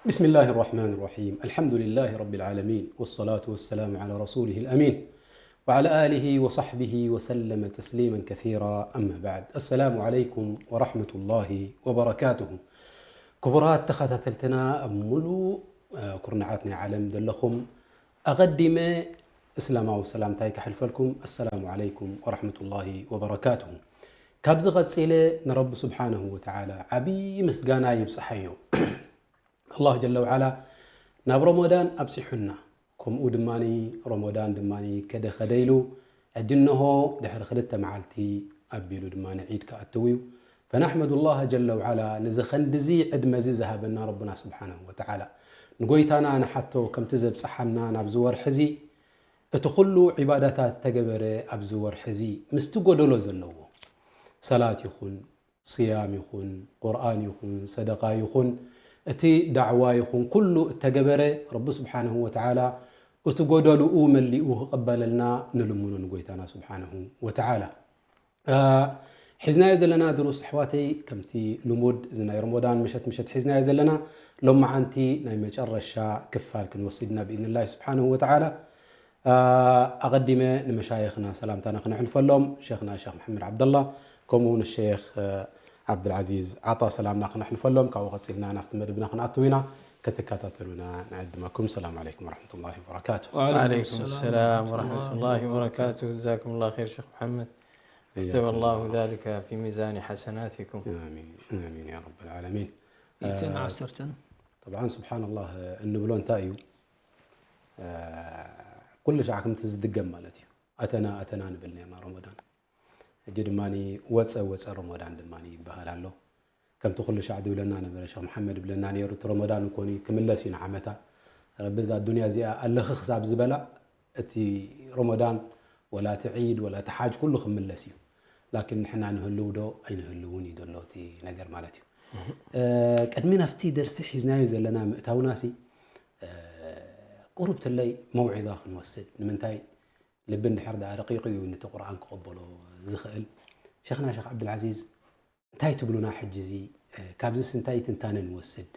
بسم الله الرحمن الرحيم. الحمد لله رب العالمين، والصلاة والسلام على رسوله الأمين، وعلى آله وصحبه وسلم تسليما كثيرا. أما بعد. السلام عليكم ورحمة الله وبركاته. ክቡራት ተኸታተልትና ኣብ ሙሉእ፣ እ፣ ኩርናዓት ናይ ዓለም ዘለኹም፣ ኣቐዲመ እስላማዊ ሰላምታይ ከሕልፈልኩም። السلام عليكم ورحمة الله وبركاته። ካብዚ ቀጺለ ንረቢ ስብሓነሁ ወተዓላ ዓብዪ ምስጋና ይብጽሓዮ። ኣላህ ጀለ ወዓላ ናብ ረመዳን ኣብፂሑና፣ ከምኡ ድማ ረመዳን ድማ ከደ ከደ ኢሉ፣ ሕጂ እነሆ ድሕሪ ክልተ መዓልቲ ኣቢሉ ድማ ዒድ ክኣትው እዩ። ፈናሕመዱ ላህ ጀለ ወዓላ፣ ነዚ ኸንድዚ ዕድመ እዚ ዝሃበና ረብና ስብሓነሁ ወተዓላ፣ ንጎይታና ንሓቶ ከምቲ ዘብፅሓና ናብዚ ወርሒ እዚ፣ እቲ ኩሉ ዒባዳታት ተገበረ ኣብዚ ወርሒ እዚ፣ ምስቲ ጎደሎ ዘለዎ፣ ሰላት ይኹን፣ ስያም ይኹን፣ ቁርኣን ይኹን፣ ሰደቃ ይኹን፣ እቲ ዳዕዋ ይኹን፣ ኩሉ እተገበረ፣ ረቢ ስብሓንሁ ወተዓላ እቲ ጎደልኡ መሊኡ ክቕበለልና ንልምኖ ንጎይታና ስብሓንሁ ወተዓላ። አ፣ ሒዝናዮ ዘለና ድሩስ፣ ኣሕዋተይ፣ ከምቲ ልሙድ፣ እዚ ናይ ረመዳን ምሸት ምሸት ሒዝናዮ ዘለና፣ ሎማዓንቲ ናይ መጨረሻ ክፋል ክንወስድ ኢና ብኢዝንላሂ ስብሓንሁ ወተዓላ። አ፣ ኣቐዲመ ንመሻይኽና ሰላምታና ክነሕልፈሎም፣ ሸይኽና ሸይኽ መሐመድ ዓብደላ፣ ከምኡ ንሸይኽ፣ አ፣ ዓብድልዓዚዝ ዓጣ ሰላምና ክነሕልፈሎም፣ ካብኡ ቀጺልና ናብቲ መደብና ክንኣትው ኢና። ከተከታተሉና ንዕድመኩም። ሰላም ዓለይኩም ወረሕመቱላሂ ወበረካቱ። وعليكم السلام ورحمة الله وبركاته. جزاكم الله خير شيخ محمد. كتب الله ذلك في ميزان حسناتكم. ኣሚን፣ ኣሚን ያ ረበል ዓለሚን። ኢትን አ፣ ዓሰርተን። ጠብዓን ስብሓንላህ እንብሎ እንታይ እዩ? አ፣ ኩሉ ሻዕ ከምቲ ዝድገም ማለት እዩ። ኣተና፣ ኣተና ንብል ነርና ረመዳን። ሕጂ ድማ ወፀ፣ ወፀ ረመዳን ድማ ይበሃል ኣሎ። ከምቲ ኩሉ ሻዕ ዝብለና ነበረ፣ ሸኽ መሓመድ ይብለና ነይሩ፣ እቲ ረመዳን እኮ ክምለስ እዩ ንዓመታ። ረቢ እዛ ዱንያ እዚኣ ኣለኺ ክሳብ ዝበላ፣ እቲ ረመዳን ወላ እቲ ዒድ ወላ እቲ ሓጅ ኩሉ ክምለስ እዩ። ላኪን ንሕና ንህልው ዶ ኣይንህልውን እዩ ዘሎ እቲ ነገር ማለት እዩ። እ፣ ቅድሚ ናብቲ ደርሲ ሒዝናዮ ዘለና ምእታውናሲ፣ እ፣ ቁሩብ ትለይ መውዒዛ ክንወስድ። ንምንታይ ልቢ እንድሕር ደኣ ረቂቑ እዩ ነቲ ቁርኣን ክቕበሎ ዝኽእል። ሸኽና ሸኽ ዓብዱልዓዚዝ፣ እንታይ ትብሉና ሕጂ እዚ፣ እ፣ ካብዚስ እንታይ ትንታነ ንወስድ?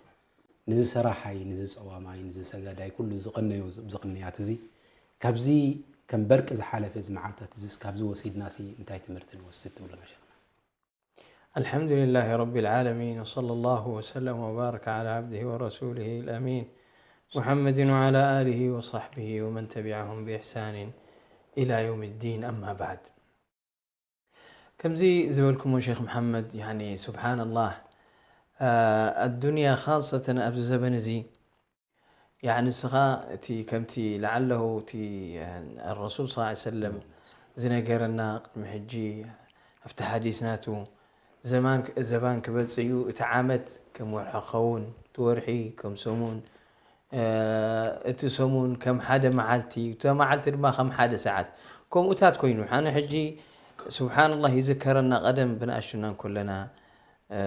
ንዚ ሰራሓይ፣ ንዚ ጸዋማይ፣ ንዚ ሰጋዳይ፣ ኩሉ ዝቐነዮ፣ ዝቕንያት እዚ፣ ካብዚ ከም በርቂ ዝሓለፈ እዚ መዓልታት እዚስ ካብዚ ወሲድናሲ እንታይ ትምህርቲ ንወስድ ትብሉና ሸኽና? الحمد لله رب العالمين، وصلى الله وسلم وبارك على عبده ورسوله الأمين محمد وعلى آله وصحبه ومن تبعهم بإحسان إلى يوم الدين، أما بعد. ከምዚ ዝበልኩሞ ሸኽ መሓመድ፣ ያኒ፣ ሱብሓነላህ፣ አ፣ ኣዱንያ ኻሰተን ኣብዚ ዘበን እዚ፣ ያኒ፣ ንስኻ እቲ ከምቲ ለዓለሁ እቲ፣ አ፣ ረሱል ሰለላሁ ዐለይሂ ወሰለም ዝነገረና ቅድሚ ሕጂ ኣብቲ ሓዲስ ናቱ፣ ዘማን፣ ዘባን ክበጽእ እዩ፣ እቲ ዓመት ከም ወርሒ ክኸውን፣ እቲ ወርሒ ከም ሰሙን፣ እ፣ እቲ ሰሙን ከም ሓደ መዓልቲ፣ እታ መዓልቲ ድማ ከም ሓደ ሰዓት፣ ከምኡታት ኮይኑ። ኣነ ሕጂ ስብሓንላህ ይዝከረና፣ ቀደም ብንኣሽቱና እንከለና፣ እ፣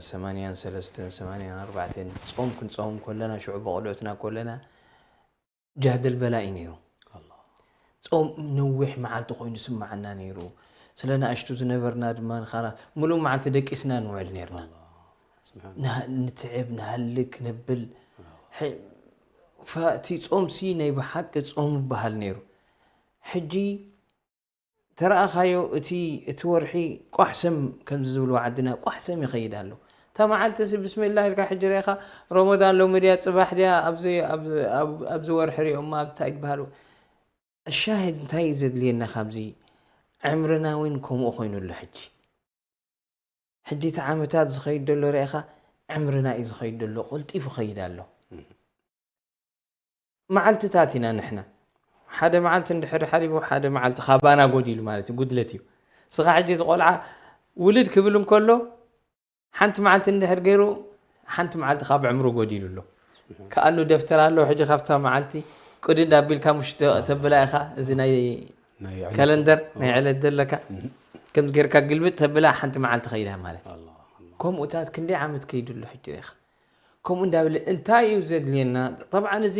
ሰማንያን ሰለስተን፣ ሰማንያን ኣርባዕተን ጾም ክንጾም ከለና፣ ሽዑ ብቆልዑትና ከለና፣ ጃህደል በላ እዩ ነይሩ። ኣላ። ጾም ነዊሕ መዓልቲ ኮይኑ ስማዓና ነይሩ። ስለ ንኣሽቱ ዝነበርና ድማ ንኻራ ምሉእ መዓልቲ ደቂስና ንውዕል ነይርና። ኣላ። ስብሓን። ንሃ-፣ ንትዕብ፣ ንሃልክ፣ ነብል። ኣላ። ሐ-፣ ፋ-፣ እቲ ጾምሲ ናይ ብሓቂ ጾም ይበሃል ነይሩ። ሕጂ ተረኣኻዮ እቲ፣ እቲ ወርሒ ቋሕ ሰም ከምዚ ዝብልዎ ዓድና ቋሕ ሰም ይኸይድ ኣሎ። እታ መዓልቲ ሲ ብስሚላህ ኢልካ ሕጂ ርኢኻ ረመዳን ሎሚ ድያ ጽባሕ ድያ ኣብዚ፣ ኣብ፣ ኣብ፣ ኣብዚ ወርሒ ሪኦማ እንታይ ይበሃሉ። الشاهد እንታይ እዩ ዘድልየና ካብዚ? ዕምርና እውን ከምኡ ኮይኑ ኣሎ ሕጂ። ሕጂ እቲ ዓመታት ዝኸይድ ዘሎ ርኢኻ ዕምርና እዩ ዝኸይድ ዘሎ፣ ቀልጢፉ ይኸይድ ኣሎ። እህ። መዓልትታት ኢና ንሕና። ሓደ መዓልቲ እንድሕር ሓሊፉ፣ ሓደ መዓልቲ ካባና ጎዲሉ ማለት እዩ፣ ጉድለት እዩ። ንስኻ ሕጂ እቲ ቆልዓ ውልድ ክብል እንከሎ፣ ሓንቲ መዓልቲ እንድሕር ገይሩ፣ ሓንቲ መዓልቲ ካብ ዕምሩ ጎዲሉ ኣሎ። ከኣኑ ደፍተር ኣሎ፣ ሕጂ ካብታ መዓልቲ ቅድድ ኣቢልካ ምሽ ተ-፣ ተብላ ኢኻ፣ እዚ ናይ ናይ ዕለት። ከለንደር፣ ናይ ዕለት ዘለካ፣ እህ። ከምዚ ጌርካ ግልብጥ ተብላ ሓንቲ መዓልቲ ከይዳ ማለት እዩ። ኣላ፣ ኣላ። ከምኡታት ክንደይ ዓመት ከይዱ ኣሎ ሕጂ ኢኻ። ከምኡ እንዳበለ እንታይ እዩ ዘድልየና? ጠብዓን እዚ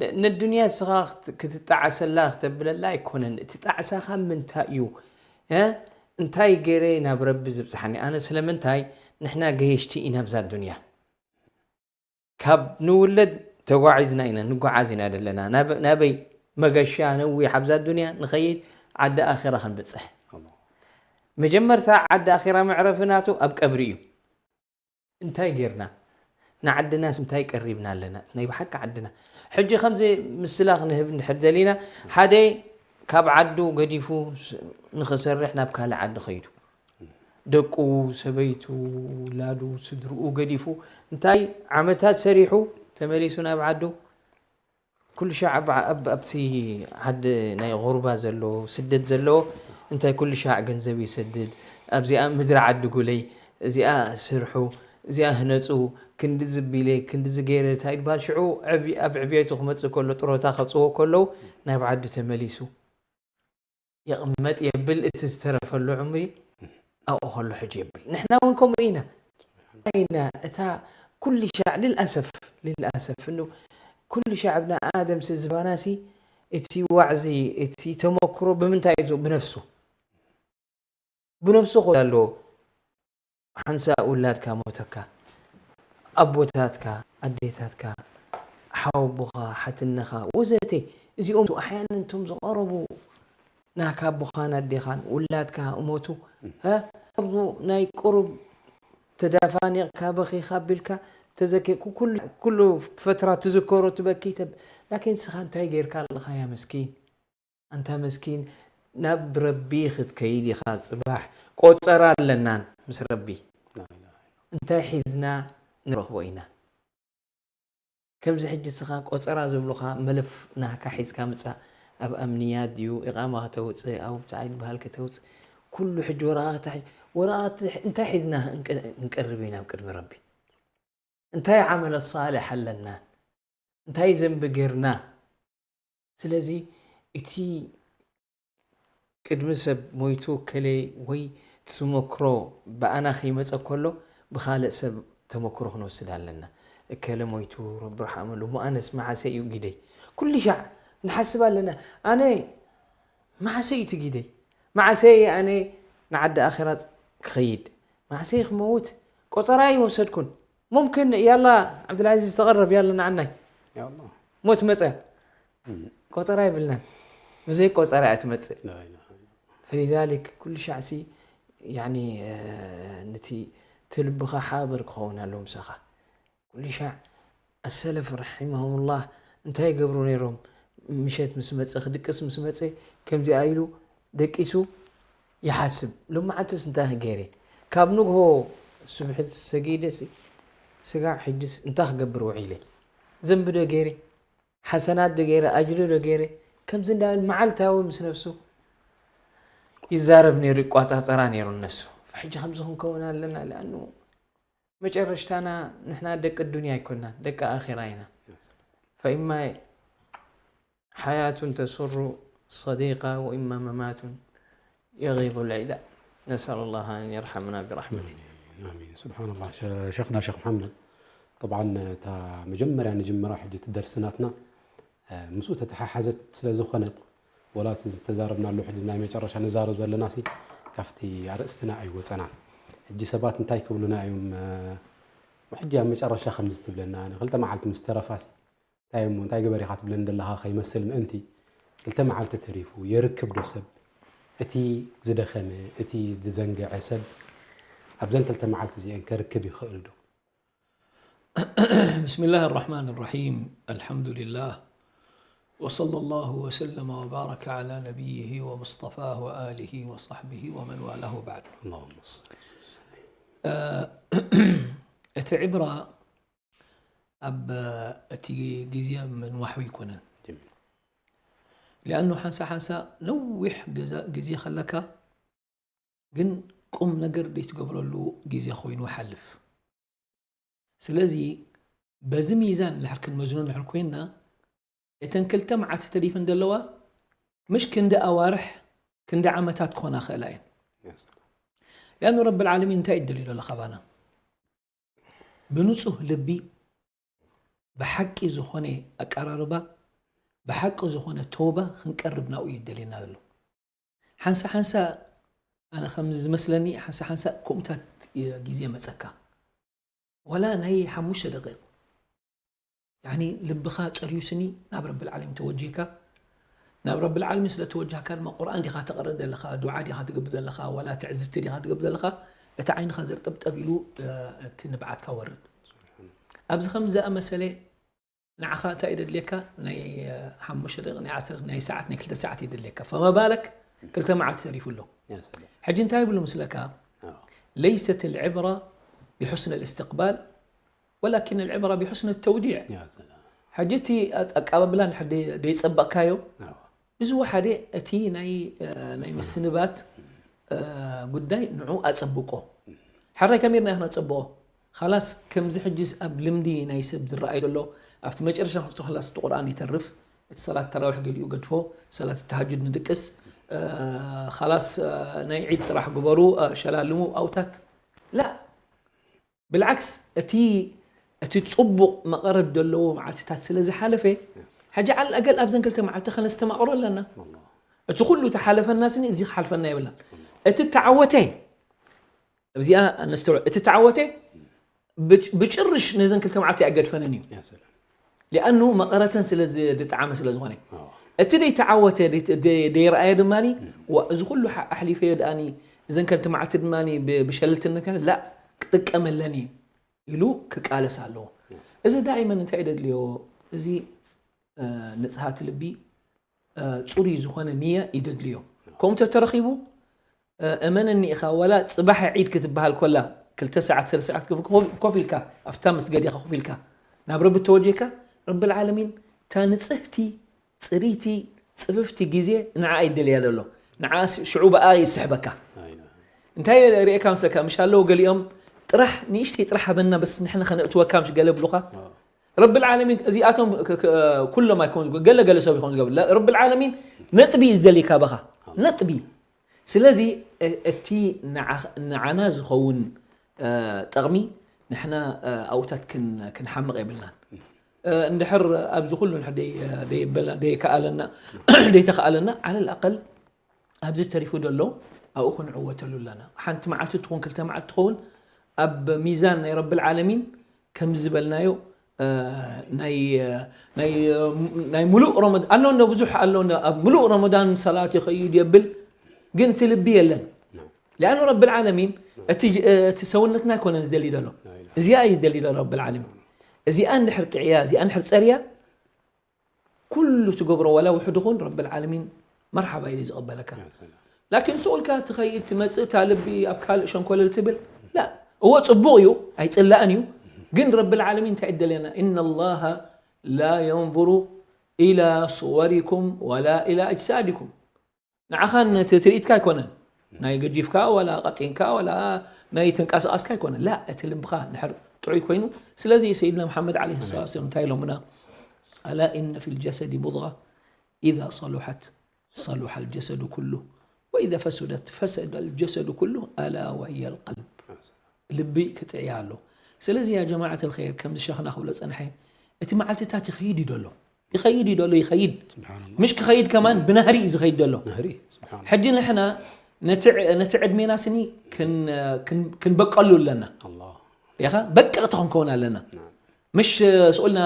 ነ-፣ ነዱንያ ንስኻ ክት-፣ ክትጣዓሰላ ክተብለላ ኣይኮነን። እቲ ጣዕሳኻ ምንታይ እዩ? እ? እንታይ ገይረ ናብ ረቢ ዝብጽሓኒ? ኣነ ስለምንታይ ንሕና ገየሽቲ ኢና ኣብዛ ዱንያ? ካብ ንውለድ ተጓዒዝና ኢና፣ ንጓዓዝ ኢና ዘለና። ናብ-፣ ናበይ? መገሻ ነዊሕ ኣብዛ ዱንያ ንኸይድ፣ ዓዲ ኣኼራ ክንበጽሕ። መጀመርታ ዓዲ ኣኼራ መዕረፊ ናቱ ኣብ ቀብሪ እዩ። እንታይ ጌርና? ንዓድናስ እንታይ ቀሪብና ኣለና? ናይ ብሓቂ ዓድና። ሕጂ ከምዚ ምስላ ክንህብ እንድሕር ደሊና፣ ሓደ ካብ ዓዱ ገዲፉ ስ-፣ ንኽሰርሕ ናብ ካልእ ዓዲ ኸይዱ። ደቁ፣ ሰበይቱ፣ ውላዱ፣ ስድርኡ ገዲፉ፣ እንታይ ዓመታት ሰሪሑ ተመሊሱ ናብ ዓዱ? ኩሉ ሻዕ ኣብ፣ ኣብ፣ ኣብቲ ዓዲ ናይ ቑርባ ዘሎ፣ ስደት ዘሎ፣ እንታይ ኩሉ ሻዕ ገንዘብ ይሰድድ? ኣብዚኣ ምድሪ ዓዲ ጉለይ፣ እዚኣ ስርሑ፣ እዚኣ ህነጹ፣ ክንዲ ዝቢለ፣ ክንዲ ዝገይረ፣ እንታይ ይባል? ሽዑ ዕብ-፣ ኣብ ዕብየቱ ክመጽእ ከሎ፣ ጥሮታ ከውጽዎ ከለዉ፣ ናብ ዓዱ ተመሊሱ። ይቕመጥ የብል፣ እቲ ዝተረፈሉ ዕምሪ ኣብኡ ከሎ ሕጂ የብል። ንሕና እውን ከምኡ ኢና። እንታይ ኢና? እታ ኩሉ ሻዕ፣ ልልኣሰፍ፣ ልልኣሰፍ፣ እንዶ ኩሉ ሻዕ እብና ኣደም ሲ ዝባናሲ፣ እቲ ዋዕዚ፣ እቲ ተመክሮ ብምንታይ እዩ? ብነፍሱ። ብነፍሱ ኾ ኣሎ። ሓንሳእ ውላድካ ሞተካ፣ ኣቦታትካ፣ ኣዴታትካ፣ ሓወቦኻ፣ ሓትነኻ፣ ወዘተ፣ እዚኦም ኣሕያንን እቶም ዝቐረቡ ናካ ኣቦኻን ኣዴኻን፣ ውላድካ እሞቱ፣ ሀ? ካብዚ ናይ ቁሩብ ተዳፋኒቕካ፣ በኺኻ፣ ቢልካ፣ ተዘኪ-፣ ኩ-፣ ኩሉ፣ ኩሉ ፈትራ ትዝከሮ፣ ትበኪ፣ ተብ-፣ ላኪን ንስኻ እንታይ ጌርካ ኣለኻ ያ መስኪን? ኣንታ መስኪን፣ ናብ ረቢ ክትከይድ ኢኻ ጽባሕ። ቆጸራ ኣለናን ምስ ረቢ። እንታይ ሒዝና ንረኽቦ ኢና። ከምዚ ሕጂ እስኻ ቆጸራ ዝብሉኻ መለፍ ናህካ ሒዝካ ምጻእ። ኣብ ኣምንያ ድዩ፣ ኢቓማ ከተውጽእ፣ ኣብ ብትዓይ ዝበሃል ከተውጽእ። ኩሉ ሕጂ ወረቓቕቲ ሕጂ፣ ወረቓቕቲ እንታይ ሒዝና እንቀ-፣ እንቀርብ ኢና ኣብ ቅድሚ ረቢ? እንታይ ዓመለ ሳልሕ ኣለና? እንታይ ዘንቢ ጌርና? ስለዚ እቲ ቅድሚ ሰብ ሞይቱ ከለ ወይ ትመክሮ ብኣና ከይመጸ ከሎ ብኻልእ ሰብ ተመክሮ ክንወስድ ኣለና። እከለ ሞይቱ ረቢ ርሓመሉ፣ እሞ ኣነስ መዓሰ እዩ ጊደይ? ኩሉ ሻዕ ንሓስብ ኣለና። ኣነ መዓሰ እዩ እቲ ጊደይ? መዓሰ እየ ኣነ ንዓዲ ኣኺራ ክኸይድ? መዓሰ እየ ክመውት? ቆጸራ ኣይወሰድኩን። ሙምክን ያላ ዓብዱልዓዚዝ ተቐረብ ያላ ንዓናይ። ያ ኣላህ። ሞት መጸ። እም። ቆጸራ የብልናን። ብዘይ ቆጸራ እያ ትመጽእ። ላ ኢላሃ ኢላላህ። ፈሊዛሊክ ኩሉ ሻዕሲ ያኒ፣ እ፣ ነቲ እቲ ልብኻ ሓድር ክኸውን ኣለዎ ምሳኻ። ኩሉ ሻዕ ኣሰለፍ ረሒመሁሙላህ እንታይ ይገብሩ ነይሮም? ምሸት ምስ መጸ፣ ክድቅስ ምስ መጸ፣ ከምዚኣ ኢሉ ደቂሱ ይሓስብ። ሎማዓንትስ እንታይ ገይረ? ካብ ንግሆ ስብሒ ሰጊደሲ ስጋዕ ሕጅስ እንታይ ክገብር ውዒለ? ዘንቢ ዶ ገይረ? ሓሰናት ዶ ገይረ? ኣጅሪ ዶ ገይረ? ከምዚ እንዳበል መዓልታዊ ምስ ነፍሱ ይዛረብ ነይሩ፣ ይቋጻጸራ ነይሩ ነፍሱ። ሕጂ ከምዚ ክንከውን ኣለና፣ ለኣኑ መጨረሽታና ንሕና ደቂ ዱንያ ኣይኮናን፣ ደቂ ኣኺራ ኢና። ፈኢማ ሓያቱን ተሱሩ ሰዲቃ ወኢማ መማቱን የጊዙ ልዒዳ። ነስኣሉ ላህ ኣን የርሓመና ብራሕመቲ። ኣሚን፣ ኣሚን። ስብሓንላህ፣ ሸ-፣ ሸኽና ሸኽ መሓመድ፣ ጠብዓን እታ መጀመርያ ንጅምራ ሕጂ እቲ ደርሲ ናትና፣ እ፣ ምስኡ ተተሓሓዘት ስለ ዝኾነት፣ ወላ እቲ ዝተዛረብናሉ ሕጂ ናይ መጨረሻ ንዛረብ ዘለናሲ ካብቲ ኣርእስትና ኣይወጸናን። ሕጂ ሰባት እንታይ ክብሉና እዮም? እ፣ ሕጂ ኣብ መጨረሻ ከምዚ ትብለና፣ ንክልተ መዓልቲ ምስ ተረፋሲ፣ እንታይ እሞ፣ እንታይ ግበር ኢኻ ትብለኒ ዘለኻ ከይመስል ምእንቲ፣ ክልተ መዓልቲ ተሪፉ፣ የርክብ ዶ ሰብ? እቲ ዝደኸመ፣ እቲ ዝዘንግዐ ሰብ ኣብዘን ክልተ መዓልቲ እዚአን ከርክብ ይኽእል ዶ? بسم الله الرحمن الرحيم. الحمد لله. وصلى الله وسلم وبارك على نبيه ومصطفاه وآله وصحبه ومن والاه وبعد. اللهم صل. እ፣ እቲ ዕብራ ኣብ እቲ ግዜ ምንዋሕ ኣይኮነን። ጀሚል። ሊኣኑ ሓንሳ ሓንሳ ነዊሕ ገዛ-፣ ግዜ ከለካ ግን ቁም ነገር ዘይትገብረሉ ግዜ ኮይኑ ሓልፍ። ስለዚ በዚ ሚዛን እንድሕር ክንመዝኖ እንድሕር ኮይንና፣ እተን ክልተ መዓልቲ ተሪፈን ዘለዋ ምሽ ክንዲ ኣዋርሕ፣ ክንዲ ዓመታት ክኾና ክኽእላ እየን። ያ ሰላም። ሊኣኑ ረብል ዓለሚን እንታይ እዩ ደልዩ ዘሎ ካባና? ብንጹህ ልቢ፣ ብሓቂ ዝኾነ ኣቀራርባ፣ ብሓቂ ዝኾነ ተውባ ክንቀርብ ናብኡ እዩ ደልየና ዘሎ። ሓንሳ ሓንሳ፣ ኣነ ከም ዝመስለኒ፣ ሓንሳ ሓንሳ ከምኡታት ግዜ መጸካ። ወላ ናይ ሓሙሽተ ደቂቕ፣ ያኒ ልብኻ ጸርዩ ስኒ ናብ ረብል ዓለሚን ተወጂህካ፣ ናብ ረብል ዓለሚን ስለ ተወጃህካ ድማ ቁርኣን ዲኻ ተቕርእ ዘለኻ፣ ዱዓ ዲኻ ትገብር ዘለኻ፣ ዋላ ትዕዝብቲ ዲኻ ትገብር ዘለኻ፣ እቲ ዓይንኻ ዘርጠብጠብ ኢሉ፣ እ፣ እቲ ንብዓትካ ወርድ። ኣብዚ ከም ዝኣመሰለ ንዓኻ እንታይ እዩ ደድልየካ? ናይ፣ እ፣ ሓሙሽተ ደቂቕ፣ ናይ ዓሰርተ፣ ናይ ሰዓት፣ ናይ ክልተ ሰዓት እዩ ደድልየካ። ፈመባለክ ክልተ መዓልቲ ተሪፉ ኣሎ። ያ ሰላም። ሕጂ እንታይ ይብሉ ምስለካ? ኣዎ። ለይሰት ልዕብራ ብሑስን ልእስትቅባል ወላኪን ልዕብራ ብሑስን ተውዲዕ። ያ ሰላም። ሕጂ እቲ ኣቀባብላ እንድሕር ደይ-፣ ደይጸበቕካዮ፣ ኣዎ። እዚ ወሓደ እቲ ናይ፣ እ፣ ናይ ምስንባት፣ እ፣ ጉዳይ ንዑ ኣጸብቆ። ሕራይ ከመይ ኢልና ኢና ክነጸብቆ? ኻላስ ከምዚ ሕጂስ ኣብ ልምዲ ናይ ሰብ ዝረኣይ ዘሎ፣ ኣብቲ መጨረሻ ንሕቶ ኻላስ እቲ ቁርኣን ይተርፍ፣ እቲ ሰላት ተራዊሕ ገሊኡ ገድፎ፣ ሰላት ተሃጁድ ንድቅስ፣ እ፣ ኻላስ፣ እ፣ ናይ ዒድ ጥራሕ ግበሩ፣ እ፣ ሸላልሙ ኣውታት። ላ፣ ብልዓክስ እቲ፣ እቲ ጽቡቕ መቐረት ዘለዎ መዓልትታት ስለ ዝሓለፈ፣ ሕጂ ዓል ኣገል ኣብዘን ክልተ መዓልቲ ከነስተማቕሮ ኣለና። ወላሂ። እቲ ኩሉ ተሓለፈና ስኒ እዚ ክሓልፈና የብላን። እቲ ተዓወተ፣ ኣብዚኣ ነስተውዕል። እቲ ተዓወተ ብጭ-፣ ብጭርሽ ነዘን ክልተ መዓልቲ ኣይገድፈንን እዩ። ያ ሰላም። ሊኣኑ መቐረተን ስለ ዝ-፣ ዝጠዓመ ስለ ዝኾነ። ኣዎ። እቲ ደይተዓወተ፣ ደይ-፣ ደይ-፣ ደይረኣየ ድማኒ፣ ዋ፣ እዚ ኩሉ ሓ-፣ ኣሕሊፈዮ ደኣኒ፣ እዘን ክልተ መዓልቲ ድማኒ ብ-፣ ብሸለልትነት ከ-፣ ላ፣ ክጥቀመለን እየ ኢሉ ክቃለስ ኣለዎ። ያ ሰላም። እዚ ዳይመን እንታይ የደልዮ? እዚ፣ እ፣ ንጽሃት ልቢ፣ እ፣ ጽሩይ ዝኾነ ንያ ይደድልዮ። ከምኡ ተተረኺቡ፣ እ፣ እመነኒ ኢኻ፣ ዋላ ጽባሕ ዒድ ክትበሃል ኮላ፣ ክልተ ሰዓት፣ ሰለስተ ሰዓት ኮፍ፣ ኮፍ ኢልካ፣ ኣብታ መስገድ ኢኻ ኮፍ ኢልካ፣ ናብ ረቢ ተወጀካ፣ ረብል ዓለሚን፣ እታ ንጽህቲ፣ ጽርይቲ፣ ጽፍፍቲ ግዜ ንዓ ይደልያ ዘሎ። ንዓ ስ-፣ ሽዑ ብኣ ይስሕበካ። ኣይነ። እንታይ ርእየካ መስለካ? ምሽ ኣለዉ ገሊኦም፣ "ጥራሕ፣ ንእሽተይ ጥራሕ ሃበና፣ በስ ንሕና ከነእትወካ" ምሽ ገለ ብሉኻ። ኣዎ። ረብል ዓለሚን እዚኣቶም ክ-፣ ክ-፣ ኩሎም ኣይኮኑ ዝገ-፣ ገለ ገለ ሰብ ይኾኑ ዝገብር። ለ-፣ ረብል ዓለሚን ነጥቢ እዩ ዝደሊ ካባኻ። ኣዎ። ነጥቢ። ስለዚ እ-፣ እቲ ንዓ-፣ ንዓና ዝኸውን፣ እ፣ ጠቕሚ ንሕና፣ እ፣ ኣብኡታት ክን-፣ ክንሓምቕ የብልናን። እ፣ እንድሕር ኣብዚ ኩሉ እንድሕር ደይ-፣ ደይበላ-፣ ደይከኣለና፣ ደይተኸኣለና፣ ዓለል ኣቀል ኣብዚ ተሪፉ ዘሎ ኣብኡ ክንዕወተሉ ኣለና። ሓንቲ መዓልቲ ትኹን ክልተ መዓልቲ ትኸውን ኣብ ሚዛን ናይ ረብል ዓለሚን ከምዚ ዝበልናዮ፣ እ፣ ናይ፣ ናይ፣ ናይ ሙሉእ ረመዳን ኣሎ እንዶ፣ ብዙሕ ኣሎ እንዶ፣ ኣብ ሙሉእ ረመዳን ሰላት ይኸይድ የብል፣ ግን እቲ ልቢ የለን። ሊኣኑ ረብል ዓለሚን እቲ ጅ-፣ እቲ ሰውነትና ኣይኮነን ዝደሊ ዘሎ። እዚኣ እዩ ዝደሊ ዘሎ ረብል ዓለሚን። እዚኣ እንድሕር ጥዕያ፣ እዚኣ እንድሕር ጸርያ፣ ኩሉ ትገብሮ ዋላ ውሑድ ይኹን ረብል ዓለሚን መርሓባ ኢሉ እዩ ዝቕበለካ። ያ ሰላም። ላኪን ስቕ ኢልካ ትኸይድ ትመጽእ፣ እታ ልቢ ኣብ ካልእ ሸንኮለል ትብል። ላ፣ እወ ጽቡቕ እዩ፣ ኣይጽላእን እዩ። ግን ረብል ዓለሚን እንታይ ይደልየና? "ኢነ ላሃ ላ የንዙሩ ኢላ ሱወሪኩም ወላ ኢላ ኣጅሳዲኩም." ንዓኻን ነቲ ትርኢትካ ኣይኮነን። ናይ ገጂፍካ ዋላ ቀጢንካ ዋላ ናይ ተንቀሳቐስካ ኣይኮነን። ላ፣ እቲ ልብኻ እንድሕር ጥዑይ ኮይኑ። ስለዚ ሰይድና መሓመድ ዓለይሂ ሰላቱ ወሰላም እንታይ ኢሎምና? "ኣላ ኢነ ፊል ጀሰዲ ሙድጋ ኢዛ ሰሉሐት ሰሉሐል ጀሰዱ ኩሉ ወኢዛ ፈሱደት ፈሰደል ጀሰዱ ኩሉ ኣላ ወሂየል ቀልብ።" ልቢ ክጥዕያ ኣሎ። ስለዚ ያ ጀማዓት ልኸይር፣ ከምዚ ሸኽና ክብሎ ጸንሐ፣ እቲ መዓልትታት ይኸይድ እዩ ደሎ። ይኸይድ እዩ ደሎ፣ ይኸይድ። ስብሓንላህ። ምሽ ክኸይድ ከማን ብናህሪ እዩ ዝኸይድ ደሎ። ናህሪ፣ ስብሓንላህ። ሕጂ ንሕና ነቲ ዕ-፣ ነቲ ዕድሜና ስኒ ክን-፣ ክን-፣ ክንበቀሉ ኣለና። ኣላህ። ኢኻ? በቀቕቲ ክንከውን ኣለና። ናም። ምሽ ስኡልና፣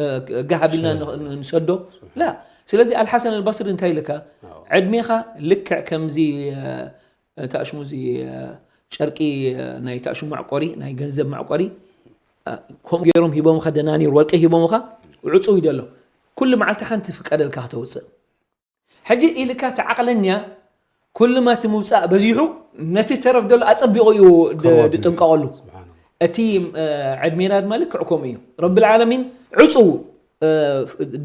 እ፣ ጋህ ኣቢልና ሸ- ን-፣ ንሰዶ። ስብሓን። ላ። ስለዚ ኣልሓሰን ኣልባስሪ እንታይ ኢልካ? ኣዎ። ዕድሜኻ ልክዕ ከምዚ፣ እ፣ ታሽሙ እዚ፣ እ፣ ጨርቂ፣ እ፣ ናይ ታሽሙ መዕቆሪ፣ ናይ ገንዘብ መዕቆሪ፣ እ፣ ከምኡ ገይሮም ሂቦምኻ፣ ደናኒር ወርቂ ሂቦምኻ፣ ዕጹው እዩ ደሎ። ኩሉ መዓልቲ ሓንቲ ፍቀደልካ ከተውጽእ። ሕጂ ኢልካ ተዓቕለኛ፣ ኩሉ ማቲ ምውጻእ በዚሑ፣ ነቲ ተረፍ ደሎ ኣጸቢቑ እዩ ድ-፣ ከዋቢ። ድጥንቀቐሉ። ስብሓንላህ። እቲ፣ እ፣ ዕድሜና ድማ ልክዕ ከምኡ እዩ። ረብል ዓለሚን ዕጹው፣ እ፣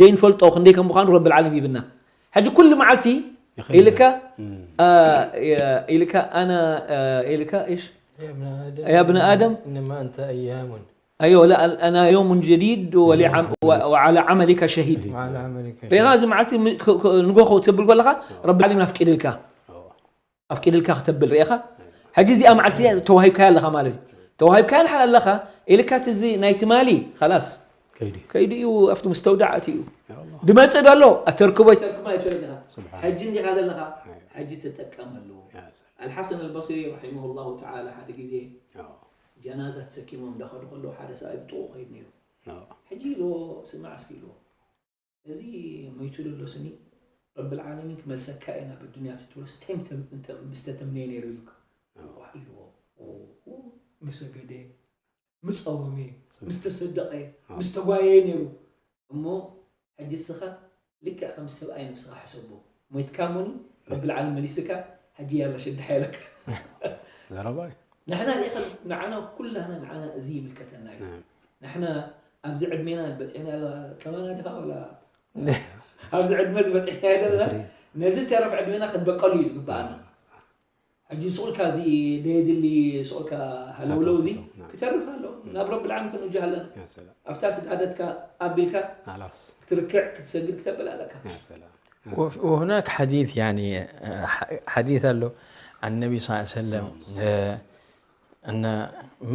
ደይንፈልጦ ክንደይ ከም ምዃኑ ረብል ዓለሚን ይብና። ሕጂ ኩሉ መዓልቲ ይኸይድ። ኢልካ፣ እም። እ፣ ኢልካ ኣነ፣ እ፣ ኢልካ፣ إيش؟ يا ابن آدم يا ابن آدم. إنما أنت أيام. أيوة، لا، أنا يوم جديد ولعم-، و-، وعلى عملك شهيد. وعلى عملك ሪኢኻ شهيد. እዚ መዓልቲ ም-፣ ክ-፣ ክ-፣ ንጎ ትብል ከለኻ ረቢ ዓለም ኣፍቂድልካ። ኣዎ። ኣፍቂድልካ ክተብል ሪኢኻ። ሕጂ እዚኣ መዓልቲ እዚኣ ተዋሂብካያ ኣለኻ ማለት እዩ። ተዋሂብካያ እንድሕር ኣለኻ፣ ኢልካ እቲ እዚ ናይ ትማሊ፣ ኸላስ። ከይዱ። ከይዱ እዩ፣ ኣብቲ ሙስተውዳዕ ኣትዩ እዩ። ያ ኣላህ። ድመጽእ ዶ ኣሎ? ኣተርክቦ ኣይተርክቦ ኣይትብል ኢኻ። ስብሓን። ሕጂ እንዲኻ ዘለኻ፣ ኣይ። ሕጂ ተጠቀመሉ። ያ ሰላም። ኣልሓሰን ኣልበስሪ ረሒመሁላሁ ተዓላ ሓደ ግዜ ኣዎ። ጀናዛ ተሰኪሞም እንዳኸዱ ከለዉ ሓደ ሰብኣይ ብጥቕኡ ከይዱ ነይሩ። ሕጂ ኢልዎ፣ ስማዕ እስኪ ኢልዎ፣ እዚ መይቱ ዘሎ ስኒ ረብል ዓለሚን ክመልሰካ እየ ናብ ኣዱንያ ትትብሎስ እንታይ ምተ- እንተ- ምስተተምነየ ነይሩ ኢሉካ። ዋእ ኢልዎ፣ ኡ፣ ኡ፣ ምሰገደ፣ ምጸወመ፣ ምስተሰደቐ፣ ምስተጓየየ ነይሩ። እሞ ሕጂ እስኻ ልክዕ ከም ሰብኣይ ነብስኻ ሕሰቦ። ሞይትካ እሞኒ ረብል ዓለሚን መሊስካ፣ ሕጂ ያላ ሽድሓ ኢለካ። ዘረባ እዩ። ንሕና ሪኢኻ ንዓና ኩላና ንዓና እዚ ይምልከተና እዩ። ንሕና ኣብዚ ዕድሜና በፂሕና ከማና ዲኻ ወላ ኣብዚ ዕድመ ዝበፂሕና ዘለና ነዚ ተረፍ ዕድሜና ክንበቀሉ እዩ ዝግባኣና። ሕጂ ስቑልካ እዚ ደየድሊ ስቑልካ ሃለውለው እዚ ክተርፍ ኣሎ ናብ ረብል ዓለሚን ክንውጅህ ኣለና። ኣብታ ስጋደትካ ኣቢልካ ክትርክዕ ክትሰግድ ክተብል ኣለካ። وهناك حديث يعني حديث له عن النبي صلى الله عليه وسلم أن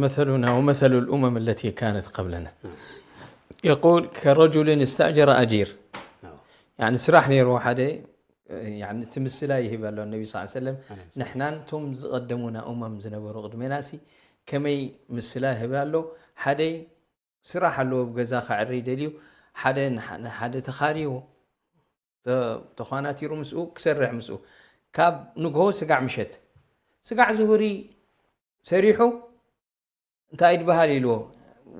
مثلنا ومثل الأمم التي كانت قبلنا يقول كرجل استأجر أجير يعني ስራሕ ነይሩ ሓደ يعني እቲ ምስላ ይህብ ኣሎ ነቢ ስ ሰለም ንሕናን እቶም ዝቐደሙና እመም ዝነበሩ ቅድሜና ሲ ከመይ ምስላ ይህብ ኣሎ ሓደ ስራሕ ኣለዎ ብገዛ ከዕሪ ደልዩ ሓደ ንሓ- ንሓደ ተኻርይዎ ተ- ተዃናቲሩ ምስኡ ክሰርሕ ምስኡ ካብ ንግሆ ስጋዕ ምሸት ስጋዕ ዝሁሪ ሰሪሑ እንታይ ይድበሃል ኢልዎ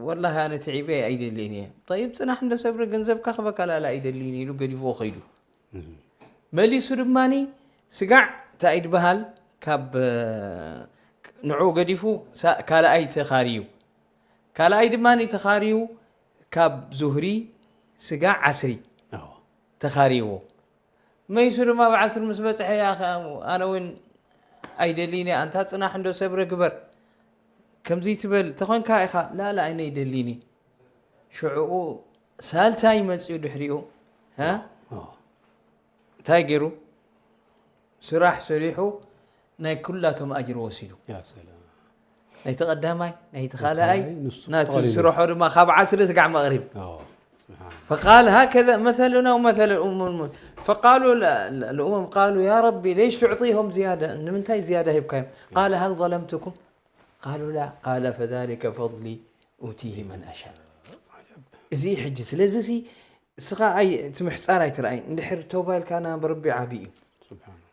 ወላሂ ኣነ ትዒበ ኣይደልይን እየ ጠይብ ፅናሕ እንዶ ሰብሪ ገንዘብካ ክበካ ላላ ኣይደልይን ኢሉ ገዲፍዎ ከይዱ መሊሱ ድማ ስጋዕ እንታይ ይድበሃል ካብ ንዑ ገዲፉ ካልኣይ ተኻርዩ ካልኣይ ድማ ተኻርዩ ካብ ዙህሪ ስጋዕ ዓስሪ ተኻርይዎ መይሱ ድማ ብዓስሪ ምስ በፅሐ ኣነ እውን ኣይደልይኒ ኣንታ ፅናሕ እንዶ ሰብረ ግበር ከምዚ ትበል ተኾንካ ኢኻ ላላ ኣይነ ይደልይኒ ሽዕኡ ሳልሳይ መፅኡ ድሕሪኡ እንታይ ገይሩ ስራሕ ሰሪሑ ናይ ኩላቶም ኣጅሪ ወሲዱ ናይቲ ቀዳማይ ናይቲ ካልኣይ ናቲ ስርሖ ድማ ካብ ዓስሪ ስጋዕ መቕሪብ فقال هكذا مثلنا ومثل الأمم فقالوا الأمم قالوا يا ربي ليش تعطيهم زيادة ንምንታይ ዝያዳ ሂብካዮም قال هل ظلمتكم قالوا لا قال فذلك فضلي أوتيه من أشاء እዚ ሕጂ ስለዚ ሲ እስኻ ኣይ እቲ ምሕፃር ኣይትረኣይ እንድሕር ተውባ ኢልካ ናብ ረቢ ዓብዪ እዩ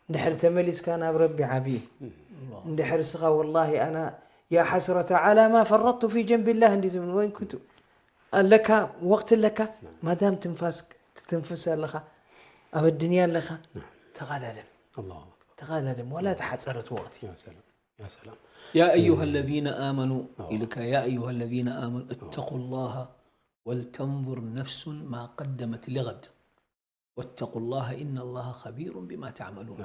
እንድሕር ተመሊስካ ናብ ረቢ ዓብዪ እዩ እንድሕር እስኻ ወላሂ ኣና يا حسرة على ما فرطت في جنب الله እንዲ ዝብል ወይን ኩንቱ ኣለካ ወቅቲ ኣለካ ማዳም ትንፋስ ትትንፍስ ኣለኻ ኣብ ኣድንያ ኣለኻ ተቓዳደም ተቓዳደም ወላ ተሓፀረት ወቅቲ يا سلام يا أيها الذين آمنوا إلك يا أيها الذين آمنوا اتقوا الله ولتنظر نفس ما قدمت لغد واتقوا الله إن الله خبير بما تعملون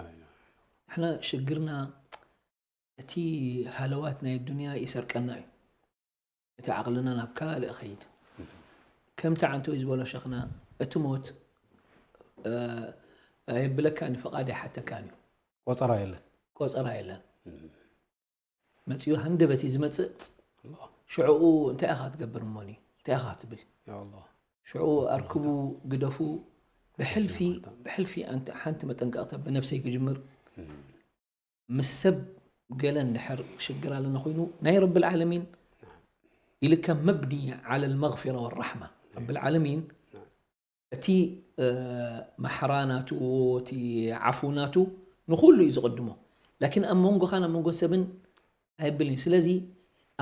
نحن شقرنا እቲ ሃለዋት ናይ ኣዱንያ ይሰርቀና እዩ እቲ ዓቕልና ናብ ካልእ ኸይድ ከምቲ ዓንተወይ ዝበሎ ሸኽና እቲ ሞት ኣየብለካን እዩ ፍቓድ ኣይሓተካን እዩ ቆፀራ የለን ቆፀራ የለን መፅኡ ሃንደበት እዩ ዝመፅእ ሽዕኡ እንታይ ኢኻ ትገብር እሞኒ እንታይ ኢኻ ትብል ሽዕኡ ኣርክቡ ግደፉ ብሕልፊ ብሕልፊ ሓንቲ መጠንቀቕታ ብነብሰይ ክጅምር ምስ ሰብ ገለ እንድሕር ሽግር ኣለና ኮይኑ ናይ ረብል ዓለሚን ኢልካ መብኒ ዓለ ልመግፊራ ወራሕማ ረብል ዓለሚን እቲ ማሕራ ናቱ እቲ ዓፉ ናቱ ንኩሉ እዩ ዝቕድሞ ላኪን ኣብ መንጎኻን ኣብ መንጎ ሰብን ኣይብልን እዩ ስለዚ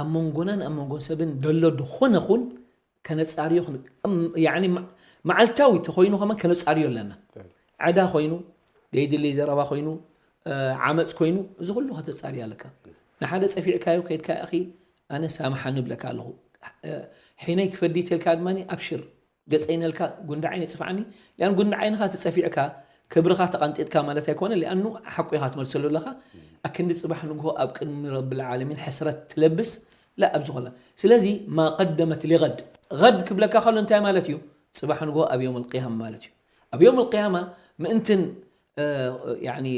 ኣብ መንጎናን ኣብ መንጎ ሰብን ደሎ ድኾነ ኹን ከነጻርዮ መዓልታዊ ተኮይኑ ከመን ከነጻርዮ ኣለና ዕዳ ኮይኑ ደይድልይ ዘረባ ኮይኑ ዓመፅ ኮይኑ እዚ ኩሉ ከተጻርዮ ኣለካ ንሓደ ፀፊዕካዮ ከይድካ እኺ ኣነ ሳምሓኒ ብለካ ኣለኹ ሒነይ ክፈዲ ተልካ ድማ ኣብሽር ገፀይ ነልካ ጉንዲ ዓይነይ ፅፍዓኒ ያን ጉንዲ ዓይንኻ ተፀፊዕካ ክብርኻ ተቐንጢጥካ ማለት ኣይኮነ ሊኣኑ ሓቁ ኢኻ ትመልሰሉ ኣለኻ ኣክንዲ ፅባሕ ንግሆ ኣብ ቅድሚ ረብል ዓለሚን ሕስረት ትለብስ لا ኣብዚ ኮላ ስለዚ ما قدمت لغد غد ክብለካ ከሎ እንታይ ማለት እዩ ፅባሕ ንግሆ ኣብ يوم القيامة ማለት እዩ ኣብ يوم القيامة ምእንትን يعني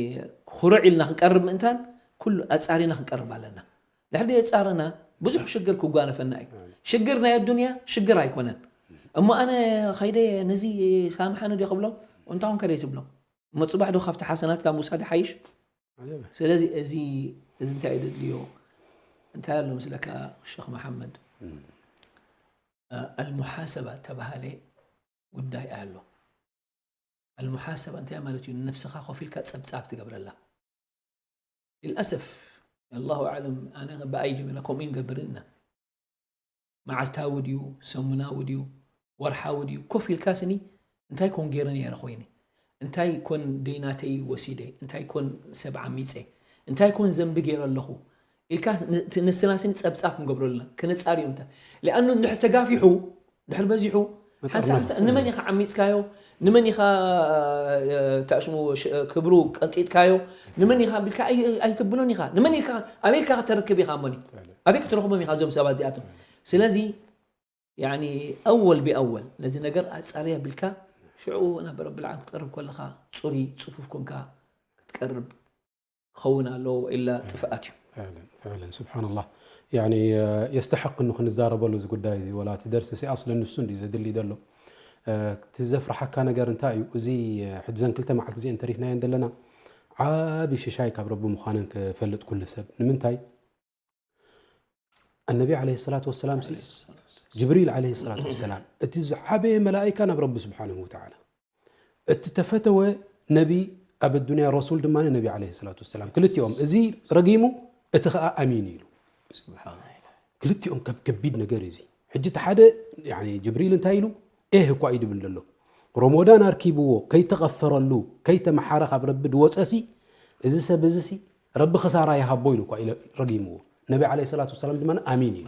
ኩርዕ ኢልና ክንቀርብ ምእንታን ኩሉ ኣፃሪና ክንቀርብ ኣለና ድሕሪ የፃረና ብዙሕ ሽግር ክጓነፈና እዩ ሽግር ናይ ኣዱንያ ሽግር ኣይኮነን እሞ ኣነ ኸይደ ነዚ ሳምሓኒ ዶ ክብሎ እንታይ ኮንከ ደይ ትብሎ እሞ ፅባሕ ዶ ካብቲ ሓሰናትካ ምውሳድ ሓይሽ ስለዚ እዚ እዚ እንታይ እዩ ዘድልዮ እንታይ ኣሎ ምስለካ ሸክ መሓመድ ኣልሙሓሰባ ተባሃለ ጉዳይ ኣሎ። ኣልሙሓሰባ እንታይ ማለት እዩ? ንነብስኻ ኮፍ ኢልካ ጸብጻብ ትገብረላ። ልልኣሰፍ ኣላሁ ኣዕለም፣ ኣነ ብኣይ ጀሚረ ከምኡ ይንገብር ኢና። መዓልታዊ ድዩ ሰሙናዊ ድዩ ወርሓዊ ድዩ ኮፍ ኢልካ ስኒ እንታይ ኮን ገይረ ነይረ ኮይነ፣ እንታይ ኮን ደይናተይ ወሲደ፣ እንታይ ኮን ሰብ ዓሚፀ፣ እንታይ ኮን ዘንቢ ገይረ ኣለኹ ኢልካ ን- እቲ ነስና ስኒ ጸብጻብ ክንገብረሉና ክነጻር እዮም። እንታይ ሊኣኑ እንድሕር ተጋፊሑ ድሕር በዚሑ ሓንሳ ሓንሳ ንመን ኢኻ ዓሚጽካዮ፣ ንመን ኢኻ ታሽሙ ክብሩ ቀንጢጥካዮ፣ ንመን ኢኻ ቢልካ ኣይትብሎን ኢኻ። ንመን ኢልካ ኣበይ ኢልካ ከተርክብ ኢኻ እሞኒ ኣበይ ክትረኽቦም ኢኻ እዞም ሰባት እዚኣቶም። ስለዚ ያኒ ኣወል ብኣወል ነዚ ነገር ኣጻርያ ቢልካ ሽዑ ናብ ረብል ዓለም ክትቀርብ ከለኻ ጽሩይ ጽፉፍ ኮንካ ክትቀርብ ክኸውን ኣለዎ፣ ኢላ ጥፍኣት እዩ። فعلا فعلا سبحان الله يعني يستحق انه ክንዛረበሉ እዚ ጉዳይ እዚ ወላ እቲ ደርሲ ሲ ኣስለ ንሱ እንዲ ዘድሊ ዘሎ እቲ ዘፍርሓካ ነገር እንታይ እዩ? እዚ ሕጂ ዘን ክልተ መዓልቲ እዚአን ተሪፍናየን ዘለና ዓቢ ሽሻይ ካብ ረቢ ምዃነን ክፈልጥ ኩሉ ሰብ ንምንታይ النبي عليه الصلاة والسلام ሲ ጅብሪል عليه الصلاة والسلام እቲ ዝዓበየ መላእካ ናብ ረቢ ስብሓንሁ ወተዓላ እቲ ተፈተወ ነቢ ኣብ ኣዱንያ ረሱል ድማ ነቢ عليه الصلاة والسلام ክልቲኦም እዚ ረጊሙ እቲ ኸዓ ኣሚን ኢሉ ክልቲኦም ከብ ከቢድ ነገር እዚ ሕጂ እቲ ሓደ ጅብሪል እንታይ ኢሉ ኤህ እኳ እዩ ድብል ዘሎ ረሞዳን ኣርኪብዎ ከይተቐፈረሉ ከይተመሓረ ካብ ረቢ ድወፀሲ እዚ ሰብ እዚ ሲ ረቢ ክሳራ ይሃቦ ኢሉ እኳ ኢለ ረጊምዎ። ነቢ ዓለይሂ ሰላቱ ወሰላም ድማ ኣሚን ኢሉ።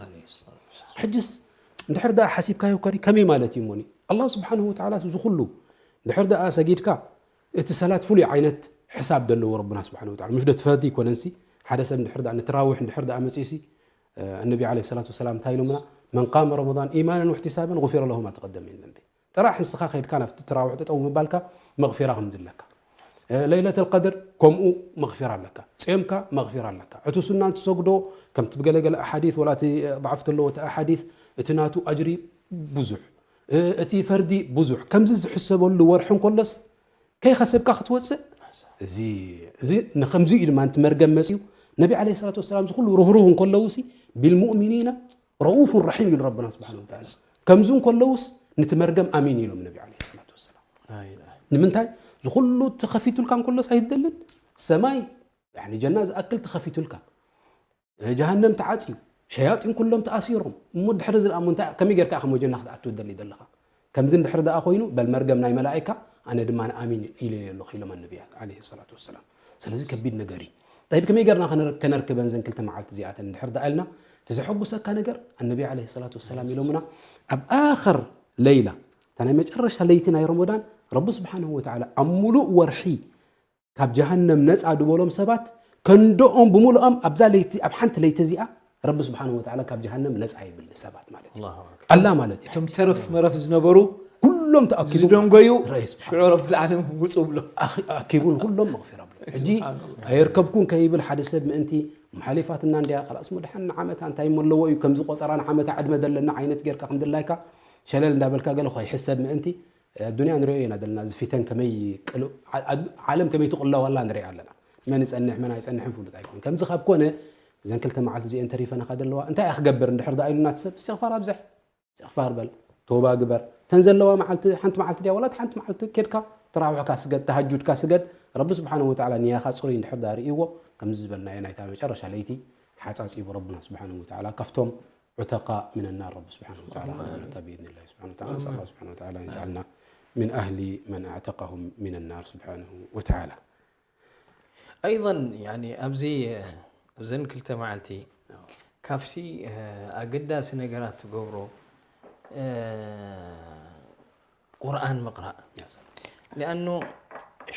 ሕጅስ እንድሕር ደኣ ሓሲብካዮ እኳ ከመይ ማለት እዩ እሞኒ? ኣላህ ስብሓንሁ ወተዓላ እዚ ኩሉ እንድሕር ደኣ ሰጊድካ እቲ ሰላት ፍሉይ ዓይነት ሕሳብ ዘለዎ ረብና ስብሓንሁ ወተዓላ ምሽ ዶ ትፈርዲ ይኮነንሲ ሓደ ሰብ እንድሕር ደኣ ንትራዊሕ እንድሕር ደኣ መፂኡሲ ኣነቢ ዓለይሂ ሰላቱ ወሰላም እንታይ ኢሎምና መን ቃመ ረመዳን ኢማናን ወሕቲሳበን ጉፊረ ለሁ ማ ተቀደመ ሚን ዘንቢ ጥራሕ ንስኻ ከይድካ ናብቲ ትራውሕ ጠጠው ምባልካ መቕፊራ ከም ዝለካ ለይለተል ቀድር ከምኡ መቕፊራ ኣለካ ጾምካ መቕፊራ ኣለካ እቲ ሱና እንትሰግዶ ከምቲ ብገለገለ ኣሓዲት ወላ እቲ ضعፍ ተለዎ እቲ ኣሓዲት እቲ ናቱ ኣጅሪ ብዙሕ እቲ ፈርዲ ብዙሕ ከምዚ ዝሕሰበሉ ወርሒ እንከሎስ ከይኸሰብካ ክትወፅእ እዚ እዚ ንከምዚ እዩ ድማ እቲ መርገም መፅዩ ነቢ ዓለይሂ ሰላቱ ወሰላም እዚ ኩሉ ርህሩህ እንከለውሲ ቢልሙእሚኒና ረኡፉን ረሒም ኢሉ ረብና ስብሓን ወተዓላ ከምዚ እንከለውስ ንቲ መርገም ኣሚን ኢሎም ነቢ ዓለይሂ ሰላቱ ወሰላም ንምንታይ ዝኩሉ ተኸፊቱልካ እንከሎስ ኣይትደልን ሰማይ ጀና ዝኣክል ተኸፊቱልካ ጀሃነም ተዓፅዩ ሸያጢን ኩሎም ተኣሲሮም እሞ ድሕሪ ዝኣ እንታይ ከመይ ጌርካ ከም ጀና ክትኣትው ደሊ ዘለኻ ከምዚ እንድሕር ደኣ ኮይኑ በል መርገም ናይ መላእካ ኣነ ድማ ኣሚን ኢለዮ ኣለኹ ኢሎም ኣነቢያ ዓለይሂ ሰላቱ ወሰላም ስለዚ ከቢድ ነገር እዩ طيب ከመይ ጌርና ከነርክበን ዘን ክልተ መዓልቲ እዚኣተን እንድሕር ደኣ ኢልና እቲ ዘሐጉሰካ ነገር ኣነቢ ዓለይሂ ሰላቱ ወሰላም ኢሎምና ኣብ ኣኸር ለይላ እታ ናይ መጨረሻ ለይቲ ናይ ረመዳን ረቢ ስብሓንሁ ወተዓላ ኣብ ሙሉእ ወርሒ ካብ ጀሃነም ነፃ ድበሎም ሰባት ከንደኦም ብምሉኦም ኣብዛ ለይቲ ኣብ ሓንቲ ለይቲ እዚኣ ረቢ ስብሓን ወተዓላ ካብ ጀሃነም ነፃ ይብል ንሰባት ማለት እዩ ኣላ ማለት እዩ እቶም ተረፍ መረፍ ዝነበሩ ኩሎም ተኣኪቡ ዝደንጎዩ ሽዑ ረብል ዓለም ውፁ ብሎ ኣኪቡ ንኩሎም መغፊራ ብሎ ሕጂ ኣየርከብኩን ከይብል ሓደ ሰብ ምእንቲ መሓሊፋትና እንዲያ ካላስ መድሓን ንዓመታ እንታይ መለዎ እዩ ከምዚ ቆፀራ ንዓመታ ዕድመ ዘለና ዓይነት ጌርካ ከምድላይካ ሸለል እንዳበልካ ገለ ከይሕሰብ ምእንቲ ኣዱንያ ንሪኦ ኢና ዘለና እዚ ፊተን ከመይ ዓለም ከመይ ትቕለዋላ ንሪኣ ኣለና መን ይፀንሕ መን ኣይፀንሕን ፍሉጥ ኣይኮን ከምዚ ካብ ኮነ እዘን ክልተ መዓልቲ እዚአን ተሪፈናኻ ዘለዋ እንታይ እያ ክገብር እንድሕር ዳ ኢሉና እቲ ሰብ እስትቕፋር ኣብዝሕ እስትቕፋር በል ቶባ ግበር ተን ዘለዋ መዓልቲ ሓንቲ መዓልቲ ድያ ወላ ሓንቲ መዓልቲ ኬድካ ተራዊሕካ ስገድ ተሃጁድካ ስገድ ረቢ ስብሓን ወተዓላ ንያኻ ፅሩይ እንድሕር ዳ ርእይዎ ከምዚ ዝበልናዮ ናይታ መጨረሻ ለይቲ ሓፃፂቡ ረብና ስብሓን ወተዓላ ካብቶም عتقاء من النار رب سبحانه وتعالى أجرك بإذن الله سبحانه وتعالى نسأل الله سبحانه وتعالى أن يجعلنا من أهل من أعتقهم من النار سبحانه وتعالى أيضا يعني ኣብዚ እዘን ክልተ መዓልቲ ካብቲ ኣገዳሲ ነገራት ትገብሮ ቁርኣን ምቕራእ لأنه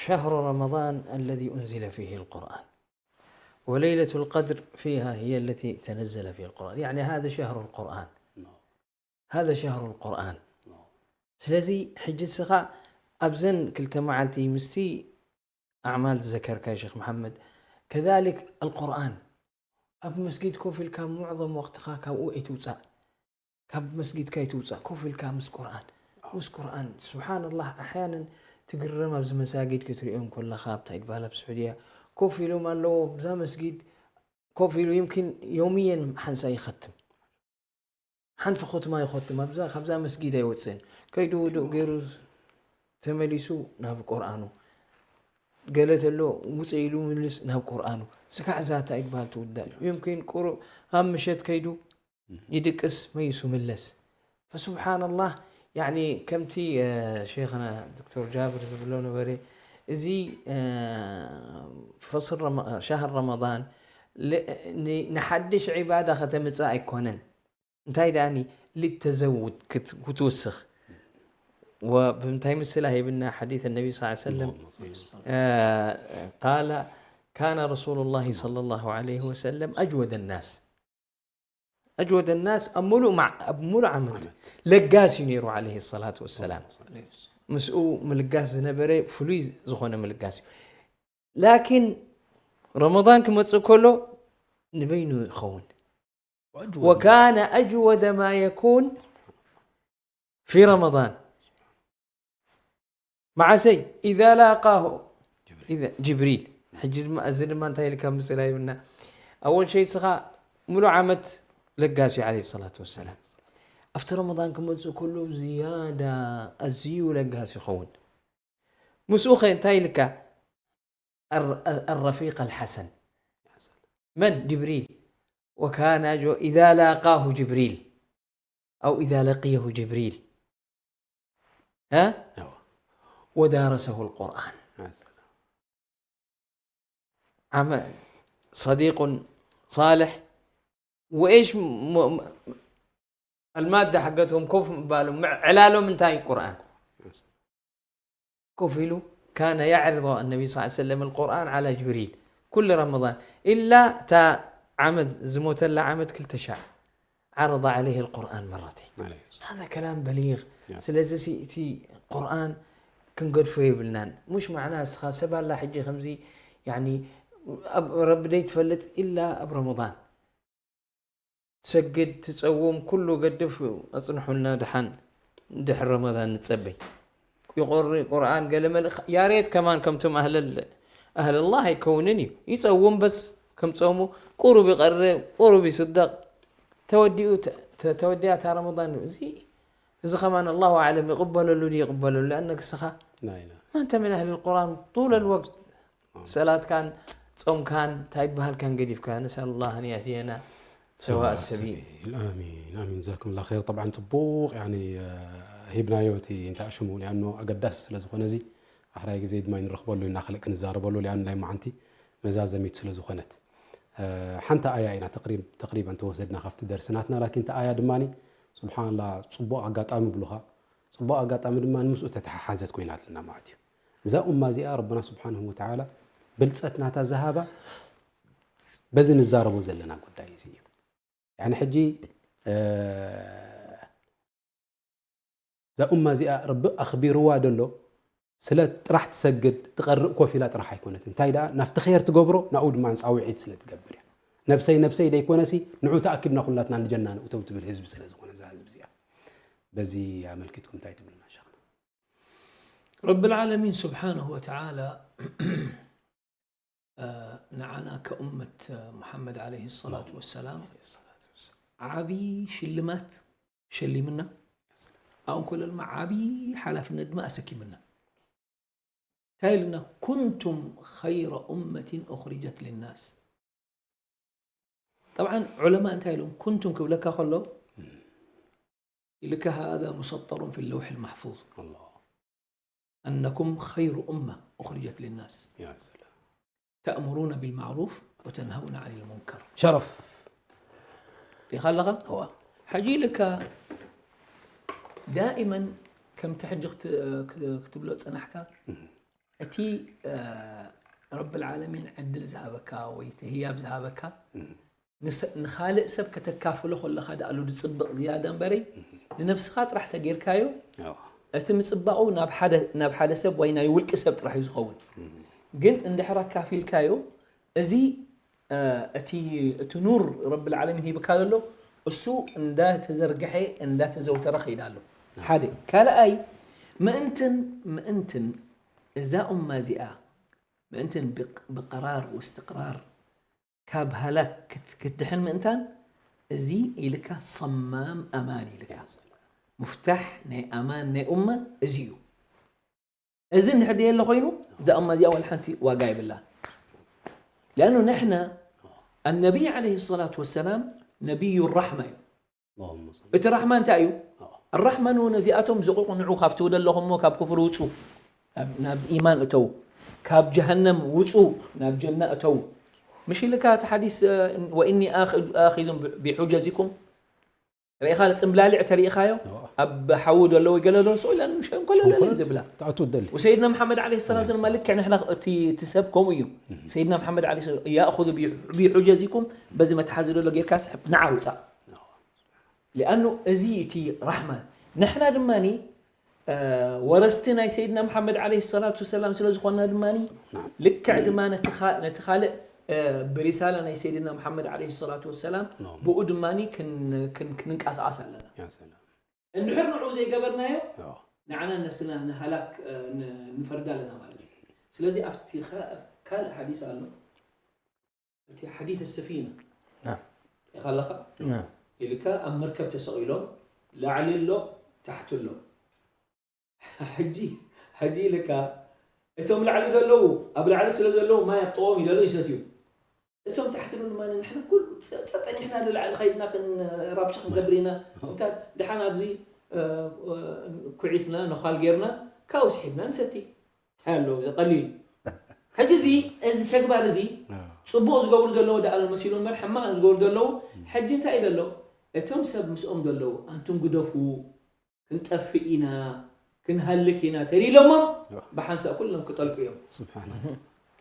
شهر رمضان الذي أنزل فيه القرآن وليلة القدر فيها هي التي تنزل فيها القرآن يعني هذا شهر القرآن هذا شهر القرآن ስለዚ ሕጂ ንስኻ ኣብዘን ክልተ መዓልቲ ምስቲ ኣዕማል ዝዘከርካ ሸክ መሓመድ ከذلك القرآن ኣብ መስጊድ ኮፍ ኢልካ ሙዕظም ወቅትኻ ካብኡ ኣይትውፃእ ካብ መስጊድካ ኣይትውፃእ ኮፍ ኢልካ ምስ ቁርኣን ምስ ቁርኣን ስብሓንላህ ኣሕያንን ትግረም ኣብዚ መሳጊድ ክትሪኦም ከለኻ ኣብታ ኢድባል ኣብ ስዑድያ ኮፍ ኢሎም ኣለዎ ብዛ መስጊድ ኮፍ ኢሉ يمكن يوميا ሓንሳ ይኸትም ሓንቲ ኾትማ ይኾትም ኣብዛ ካብዛ መስጊድ ኣይወፅእን። ከይዱ ውዱእ ገይሩ ተመሊሱ ናብ ቁርኣኑ፣ ገለ ተሎ ውፅእ ኢሉ ምልስ ናብ ቁርኣኑ። ስጋዕ ዛታ ይግባል ትውዳእ። ዩምኪን ቁሩብ ኣብ ምሸት ከይዱ ይድቅስ መይሱ ምለስ። ፈስብሓንላህ፣ ያኒ ከምቲ ሸይኽና ዶክተር ጃብር ዝብሎ ነበረ፣ እዚ ፈስል ሻህር ረመዳን ንሓድሽ ዒባዳ ከተምፅእ ኣይኮነን። እንታይ ደኣኒ ልተዘውድ ክትውስኽ። ብምንታይ ምስላ ሂብና ሓዲት ነቢ ስ ሰለም ቃለ ካነ ረሱሉ ላ ለ ላ ለ ወሰለም ኣጅወደ ናስ ኣጅወደ ናስ ኣብ ሙሉእ ዓመት ለጋስ እዩ ነይሩ ለ ሰላት ወሰላም። ምስኡ ምልጋስ ዝነበረ ፍሉይ ዝኾነ ምልጋስ እዩ። ላኪን ረመዳን ክመፅእ ከሎ ንበይኑ ይኸውን። ወካነ ኣጅወደ ማ የኩን ፊ ረመዳን። መዓሰይ ኢዛ ላቃሁ ጅብሪል። ሕጂ ድማ እዚ ድማ እንታይ ኢልካ ምስላ ይብልና። ኣወል ሸይ ስኻ ሙሉ ዓመት ለጋሲ ለ ሰላት ወሰላም ኣብቲ ረመዳን ክመፅእ ከሎ ዝያዳ ኣዝዩ ለጋሲ ይኸውን። ምስኡ ኸ እንታይ ኢልካ? الرفيق الحسن من جبريل وكان إذا لاقاه جبريل أو إذا لقيه جبريل ها ودارسه القرآن. صديق صالح وإيش المادة حقتهم كوف بالهم علالهم انتهي القرآن. كوفيلو كان يعرض النبي صلى الله عليه وسلم القرآن على جبريل كل رمضان إلا تا عمد زموتلا عمد كل تشاع عرض عليه القرآن مرتين. هذا كلام بليغ. سلازسي تي قرآن كنقدفو يبلنان مش معناه سخا سبا لا حجي خمزي يعني رب ديت فلت إلا أب رمضان. ትሰግድ ትጸውም ኩሉ ገድፍ ኣጽንሑልና ደሓን ድሕሪ ረመዳን ንጸበይ። ይቆሪ ቁርኣን ገለ መልእ ያሬት ከማን ከምቶም ኣህለል ኣህለላህ ኣይከውንን እዩ። ይጸውም በስ ከም ጾሙ ቁሩብ ይቐሪ ቁሩብ ይስደቕ ተወዲኡ ተወዲያ እታ ረመዳን እዚ እዚ ከማን ኣላሁ ኣዕለም ይቕበለሉ ድዩ ይቕበለሉ ለኣነ ክስኻ ማንተ ምን ኣህል ቁርኣን ጡለ ልወቅት ሰላትካን ጾምካን እንታይ ይበሃልካን ገዲፍካ ነስኣል ላህ ኣን ያህድየና ሰዋእ ሰቢል። ኣሚን ኣሚን ጀዛኩም ላ ር። ጠብዓን ፅቡቕ ሂብናዮ እቲ እንታይ ሽሙ ሊኣኖ ኣገዳሲ ስለ ዝኾነ እዚ ኣሕራይ ግዜ ድማ ንረኽበሉ ኢና ካልእ ክንዛረበሉ ሊኣኖ ናይ መዓንቲ መዛዘሚት ስለ ዝኾነት ሓንቲ ኣያ ኢና ተቅሪበን ተወሰድና ካብቲ ደርሲ ናትና ላኪን እቲ ኣያ ድማ ስብሓንላ ፅቡቕ ኣጋጣሚ ብሉኻ ፅቡቕ ኣጋጣሚ ድማ ንምስኡ ተተሓሓዘት ኮይናትልና ማለት እዩ። እዛ ኡማ እዚኣ ረብና ስብሓንሁ ወተዓላ ብልፀት ናታ ዝሃባ በዚ ንዛረቦ ዘለና ጉዳይ እዚ እዩ። ያኒ ሕጂ እዛ ኡማ እዚኣ ረቢ ኣኽቢርዋ ደሎ ስለ ጥራሕ ትሰግድ ትቐርእ ኮፍ ኢላ ጥራሕ ኣይኮነትን። እንታይ ደኣ ናብቲ ኸየር ትገብሮ ናብኡ ድማ ፃውዒት ስለ ትገብር እያ። ነብሰይ ነብሰይ ደይኮነሲ ንዑ ተኣኪብና ኩላትና ንጀና ንእተው ትብል ህዝቢ ስለ ዝኾነ እዛ ህዝቢ እዚኣ። በዚ ኣመልኪትኩም እንታይ ትብልና ሸኽና? ረቢ ልዓለሚን ስብሓንሁ ወተዓላ ንዓና ከኡመት ሙሓመድ ዓለይሂ ሰላቱ ወሰላም ዓብዪ ሽልማት ሸሊምና ኣብኡ እንከሎ ድማ ዓብዪ ሓላፍነት ድማ ኣሰኪምና እንታይ ኢሉና ኩንቱም ኸይረ ኡመትን ኡኽሪጀት ልናስ ጠብዓን ዑለማ እንታይ ኢሎም ኩንቱም ክብለካ ከሎ ኢልካ ሃذا مسطر في اللوح المحفوظ أنكم خير أمة أخرجت للناس تأمرون بالمعروف وتنهون عن المنكر ሸረፍ ሪኻ ኣለኻ ሕጂ ኢልካ ዳኢመን ከምቲ ሕጂ ክትብሎ ዝፀናሕካ እቲ ረቢ ልዓለሚን ዕድል ዝሃበካ ወይ እቲ ህያብ ዝሃበካ ንኻልእ ሰብ ከተካፍሎ ከለኻ ደኣሉ ዝፅብቕ ዝያዳ እምበረይ ንነብስኻ ጥራሕ ተጌርካዮ እቲ ምፅባቑ ናብ ሓደ ሰብ ወይ ናይ ውልቂ ሰብ ጥራሕ እዩ ዝኸውን ግን እንድሕር ኣካፊልካዮ እዚ እቲ እቲ ኑር ረቢ ልዓለሚን ሂብካ ዘሎ እሱ እንዳተዘርግሐ እንዳተዘውተረ ከይዳ ኣሎ ሓደ ካልኣይ ምእንትን ምእንትን እዛ ኡማ እዚኣ ምእንትን ብቅራር ወስትቅራር ካብ ሃላክ ክትድሕን ምእንታን እዚ ኢልካ ሰማም ኣማን ኢልካ። ሙፍታሕ ናይ ኣማን ናይ ኡማ እዚ እዩ። እዚ እንድሕር ደየለ ኮይኑ፣ እዛ ኡማ እዚኣ ዋላ ሓንቲ ዋጋ የብላን። لأنه ንሕና፣ النبي عليه الصلاة والسلام نبي الرحمة እዩ። اللهم صل. እቲ ራሕማ እንታይ እዩ? ኣዎ። الرحمة ንኡ ነዚኣቶም ዝቕቑ ንዑ ካብቲ ደለኹሞ ካብ ክፍሪ ውጹ፣ ናብ፣ ናብ ኢማን እተው፣ ካብ ጀሃነም ውጹ፣ ናብ ጀና እተው። ምሽ ኢልካ እቲ ሓዲስ፣ እ፣ وإني آخ-، آخذ بحجزكم. ርኢኻ ጽምብላሊዕ ተሪኢኻዮ? ኣዎ። ኣብ ሓዊ ደለዉ ገለ ደሎ ስቕ ኢለን ሸንኮለለለ ሸንኮለል ዝብላ። ትኣቱ ትደሊ። ወሰይድና መሓመድ ዓለይሂ ሰላም ድማ ልክዕ ንሕና እቲ፣ እቲ ሰብ ከምኡ እዩ። እህ። ሰይድና መሓመድ ዓለይሂ ሰላም፣ "ያእኹዙ ቢ-፣ ቢሑጀዚኩም፣ በዚ መትሓዚ ደሎ ጌርካ ስሕብ፣ ንዓ ውጻእ።" ኣዎ። ሊኣኑ እዚ እቲ ራሕማ። ንሕና ድማኒ፣ እ፣ ወረስቲ ናይ ሰይድና መሓመድ ዓለይሂ ሰላቱ ወሰላም ስለ ዝኾንና ድማኒ፣ ናም። ልክዕ ድማ ነቲ ኻ-፣ ነቲ ካልእ፣ እ፣ ብሪሳላ ናይ ሰይድና መሓመድ ዓለይሂ ሰላቱ ወሰላም፣ ናም። ብኡ ድማኒ ክን-፣ ክን-፣ ክንንቀሳቐስ ኣለና። ያ ሰላም። እንድሕር ንዑ ዘይገበርናዮ፣ ኣዎ። ንዓና ነብስና ንሃላክ፣ እ፣ ን-፣ ንፈርድ ኣለና ማለት እዩ። ስለዚ ኣብቲ ኸ-፣ ካልእ ሓዲስ ኣሎ። እቲ ሓዲት ሰፊና። ናም። ኢኻ ኣለኻ? ናም። ኢልካ ኣብ መርከብ ተሰቒሎም ላዕሊ ኣሎ፣ ታሕቲ ኣሎ። ሕጂ፣ ሕጂ ኢልካ እቶም ላዕሊ ዘለዉ፣ ኣብ ላዕሊ ስለ ዘለዉ ማይ ኣብ ጥቕኦም ይደሎ ይሰትዩ። እቶም ታሕቲ ዶ ድማ ንሕና ኩሉ ጸ-፣ ጸጸኒሕና ንላዕሊ ኸይድና ክን-፣ ራብሻ ክንገብር ኢና። እንታይ ደሓን ኣብዚ፣ እ፣ እ፣ ኩዒትና፣ ነዃል ጌርና፣ ካብኡ ስሒብና ንሰቲ። ኣሎ፣ እዚ ቀሊል። ሕጂ እዚ፣ እዚ ተግባር እዚ ኣዎ። ጽቡቕ ዝገብሩ ዘለዉ ደኣ መሲሉ እምበር፣ ሕማቕ እዮም ዝገብሩ ዘለዉ። ሕጂ እንታይ እዩ ዘሎ? እቶም ሰብ ምስኦም ዘለዉ፣ "ኣንቱም ግደፉ፣ ክንጠፍእ ኢና፣ ክንሃልክ ኢና" ተሪሎሞም፣ ኣዎ። ብሓንሳእ ኩሎም ክጠልቁ እዮም። ስብሓን።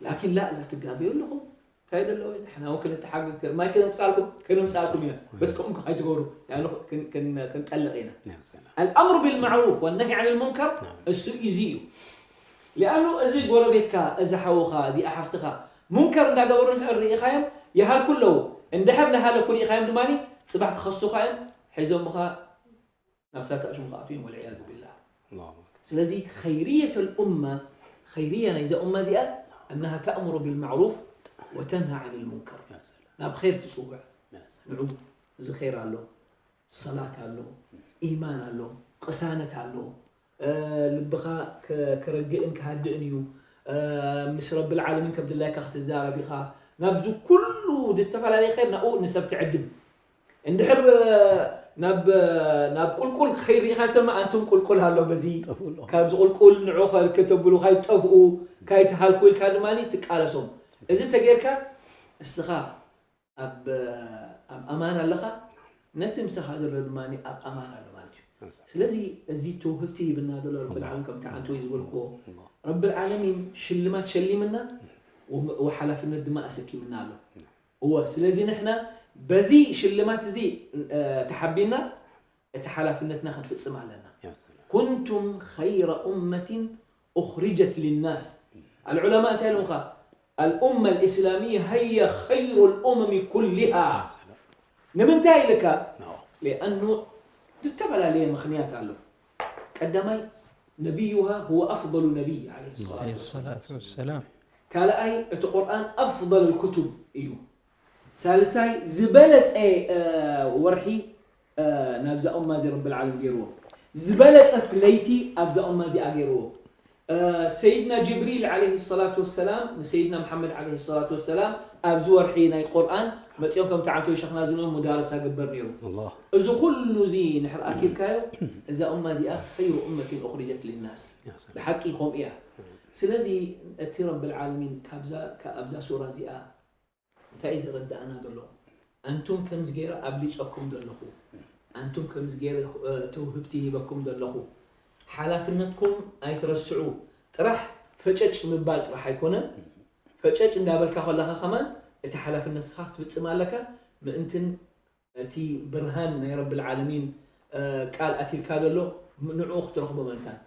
ላኪን ላ፣ ላ ትጋገዩ ኣለኹም። እንታይ ደለዎ? ንሕና እውን ክንተሓገግ፣ ማይ ከነምጻልኩም፣ ከነምጻልኩም ኢና። በስ ከምኡ ከይትገብሩ፣ ያኒ ክን-፣ ክን-፣ ክንጠልቕ ኢና። ያ ሰላም። الأمر بالمعروف والنهي عن المنكر ናም። እሱ እዚ እዩ። ሊኣኑ እዚ ጎረቤትካ፣ እዚ ሓውኻ፣ እዚኣ ሓፍትኻ፣ ሙንከር እንዳገበሩ እንድሕር ርኢኻዮም፣ ይሃልኩ ኣለዉ። እንድሕር እንዳሃለኩ ርኢኻዮም ድማኒ፣ ጽባሕ ክኸሱኻ እዮም፣ ሒዞምኻ ናብታ ታእሽሙ ክኣትዉ እዮም፣ ወልዕያዙ ቢላህ። ኣላሁ ኣክበር። ስለዚ ኸይርየት ልኡማ፣ ኸይርያ ናይዛ ኡማ እዚኣ፣ أنها تأمر بالمعروف وتنهى عن المنكر። ያ ሰላም። ናብ ኸይር ትጽውዕ። ያ ሰላም። ንዑ፣ እዚ ኸይር ኣሎ፣ ሰላት ኣሎ፣ ኢማን ኣሎ፣ ቅሳነት ኣሎ፣ እ፣ ልብኻ ከ-፣ ከረግእን ክሃድእን እዩ። እ፣ ምስ ረብል ዓለሚን ከም ድላይካ ክትዛረብ ኢኻ። ናብዚ ኩሉ ዝተፈላለየ ኸይር ናብኡ ንሰብ ትዕድም። እንድሕር፣ እ፣ ናብ፣ እ፣ ናብ ቁልቁል ክኸይድ ርኢኻ፣ ሰማ ኣንቱም ቁልቁል ኣሎ፣ በዚ ጠፍኡ ኣለኹም። ካብዚ ቁልቁል ንዑ ከ-፣ ከተብሉ፣ ካይትጠፍኡ፣ ካይትሃልኩ ኢልካ ድማ ትቃለሶም። እዚ ተጌርካ እስኻ ኣብ፣ ኣብ ኣማን ኣለኻ፣ ነቲ ምሳኻ ዘሎ ድማ ኣብ ኣማን ኣሎ ማለት እዩ። ስለዚ እዚ ተውህብቲ ሂብና ዘሎ ረብል ዓለሚን ከምቲ ዓንተወይ ዝበልክዎ፣ ኣላህ። ረብል ዓለሚን ሽልማት ሸሊምና ወ-፣ ወሓላፍነት ድማ ኣሰኪምና ኣሎ። እወ፣ ስለዚ ንሕና በዚ ሽልማት እዚ፣ እ፣ ተሓቢና እቲ ሓላፍነትና ክንፍጽም ኣለና። ያ ሰላም። ኩንቱም ኸይረ ኡመቲን ኡኽሪጀት ሊናስ። ኣልዑለማ እንታይ ኢሎምኻ? ኣልኡመ ልእስላሚያ ሃየ ኸይሩ ልኡመሚ ኩሊሃ። ንምንታይ ኢልካ? ናው። ሊኣኑ ዝተፈላለየ ምኽንያት ኣሎ። ቀዳማይ፣ ነቢዩሃ ሁወ ኣፍضሉ ነቢይ ዓለይሂ ሰላቱ ዓለይሂ ወሰላም። ሰላቱ ወሰላም። ካልኣይ፣ እቲ ቁርኣን ኣፍضል ልኩቱብ እዩ። ሳልሳይ፣ ዝበለጸ፣ እ፣ ወርሒ፣ እ፣ ናብዛ ኡማ እዚ ረብል ዓለም ገይርዎ። ዝበለጸት ለይቲ ኣብዛ ኡማ እዚኣ ገይርዎ። እ፣ ሰይድና ጅብሪል ዓለይሂ ሰላቱ ወሰላም ንሰይድና መሓመድ ዓለይሂ ሰላቱ ወሰላም ኣብዚ ወርሒ ናይ ቁርኣን መጺኦም፣ ከምቲ ዓንተወይ ሸኽና ዝብሎም፣ ሙዳረሳ ግበር ነይሩ። ኣላህ። እዚ ኩሉ እዚ ንድሕር ኣኪብካዮ፣ እዛ ኡማ እዚኣ ኸይሩ ኡመቲን ኡኽሪጀት ሊናስ። ያ ሰላም። ብሓቂ ከምኡ እያ። ስለዚ እቲ ረብል ዓለሚን ካብዛ፣ ከ-፣ ኣብዛ ሱራ እዚኣ እንታይ እዩ ዘረድኣና ዘሎ? ኣንቱም ከምዚ ገይረ ኣብሊጸኩም ዘለኹ፣ ኣንቱም ከምዚ ገይረ፣ እ፣ ተውህብቲ ሂበኩም ዘለኹ፣ ሓላፍነትኩም ኣይትረስዑ። ጥራሕ ፈጨጭ ምባል ጥራሕ ኣይኮነን። ፈጨጭ እንዳበልካ ከለኻ ከማን እቲ ሓላፍነትካ ክትፍጽም ኣለካ። ምእንትን እቲ ብርሃን ናይ ረብል ዓለሚን፣ እ፣ ቃል ኣትልካ ዘሎ ንዕኡ ክትረኽቦ ምእንታን።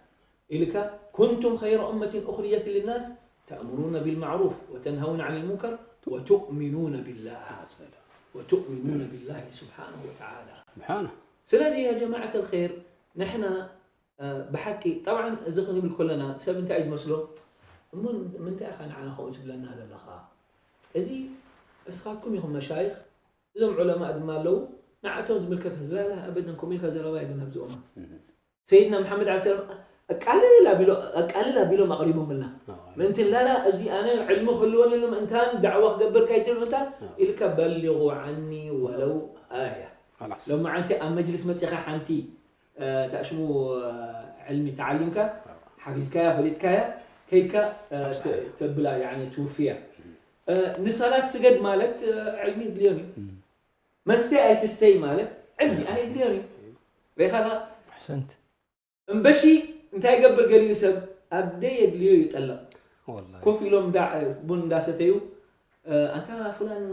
ኢልካ፣ ኩንቱም ኸይረ ኡመቲን ኡኽሪጀት ሊናስ ተእምሩነ ቢልማዕሩፍ ወተንሀውነ ዐኒል ሙንከር ወቱእሚኑነ ቢላህ። ወቱእሚኑነ ቢላሂ ስብሓነሁ ወተዓላ። ስብሓነ። ስለዚ ያ ጀማዓተል ኸይር፣ ንሕና፣ እ፣ ብሓቂ፣ ጠብዓን እዚ ክንብል ከለና ሰብ እንታይ እዩ ዝመስሎ? እሞ ንምንታይ ኢኻ ንዓና ከምኡ ትብለና ዘለኻ? እዚ እስኻትኩም ኢኹም መሻይኽ፣ እዞም ዑለማእ ድማ ኣለዉ፣ ንዓቶም ዝምልከት ላላ ኣበደን ከምኡ ኢልካ ዘረባ የለን ኣብዚ እዋን። ሰይድና መሓመድ ዓለ ሰላም ኣቃልል ኣቢሎ ኣቃልል ኣቢሎም ኣቕሪቦምልና። ምእንቲ ላላ እዚ ኣነ ዕልሚ ክህልወኒ ምእንታን ዳዕዋ ክገብር ካይትብል ምእንታን ኢልካ በሊቑ ዓኒ ወለው ኣያ። خلاص ሎማዓንቲ ኣብ መጅልስ መፂኻ ሓንቲ ታሽሙ ዕልሚ ተዓሊምካ ሓፊዝካያ ፈሊጥካያ ከይድካ ተብላ ትውፍያ። ንሰላት ስገድ ማለት ዕልሚ የድልዮን እዩ። መስተ ኣይትስተይ ማለት ዕልሚ ኣየድልዮን እዩ። ሬኻ ኣሕሰንት እምበሺ እንታይ ይገብር ገሊኡ ሰብ ኣብ ደየድልዮ ይጠልቕ። والله ኮፍ ኢሎም እንዳ- ቡን እንዳሰተዩ ኣንታ ፍላን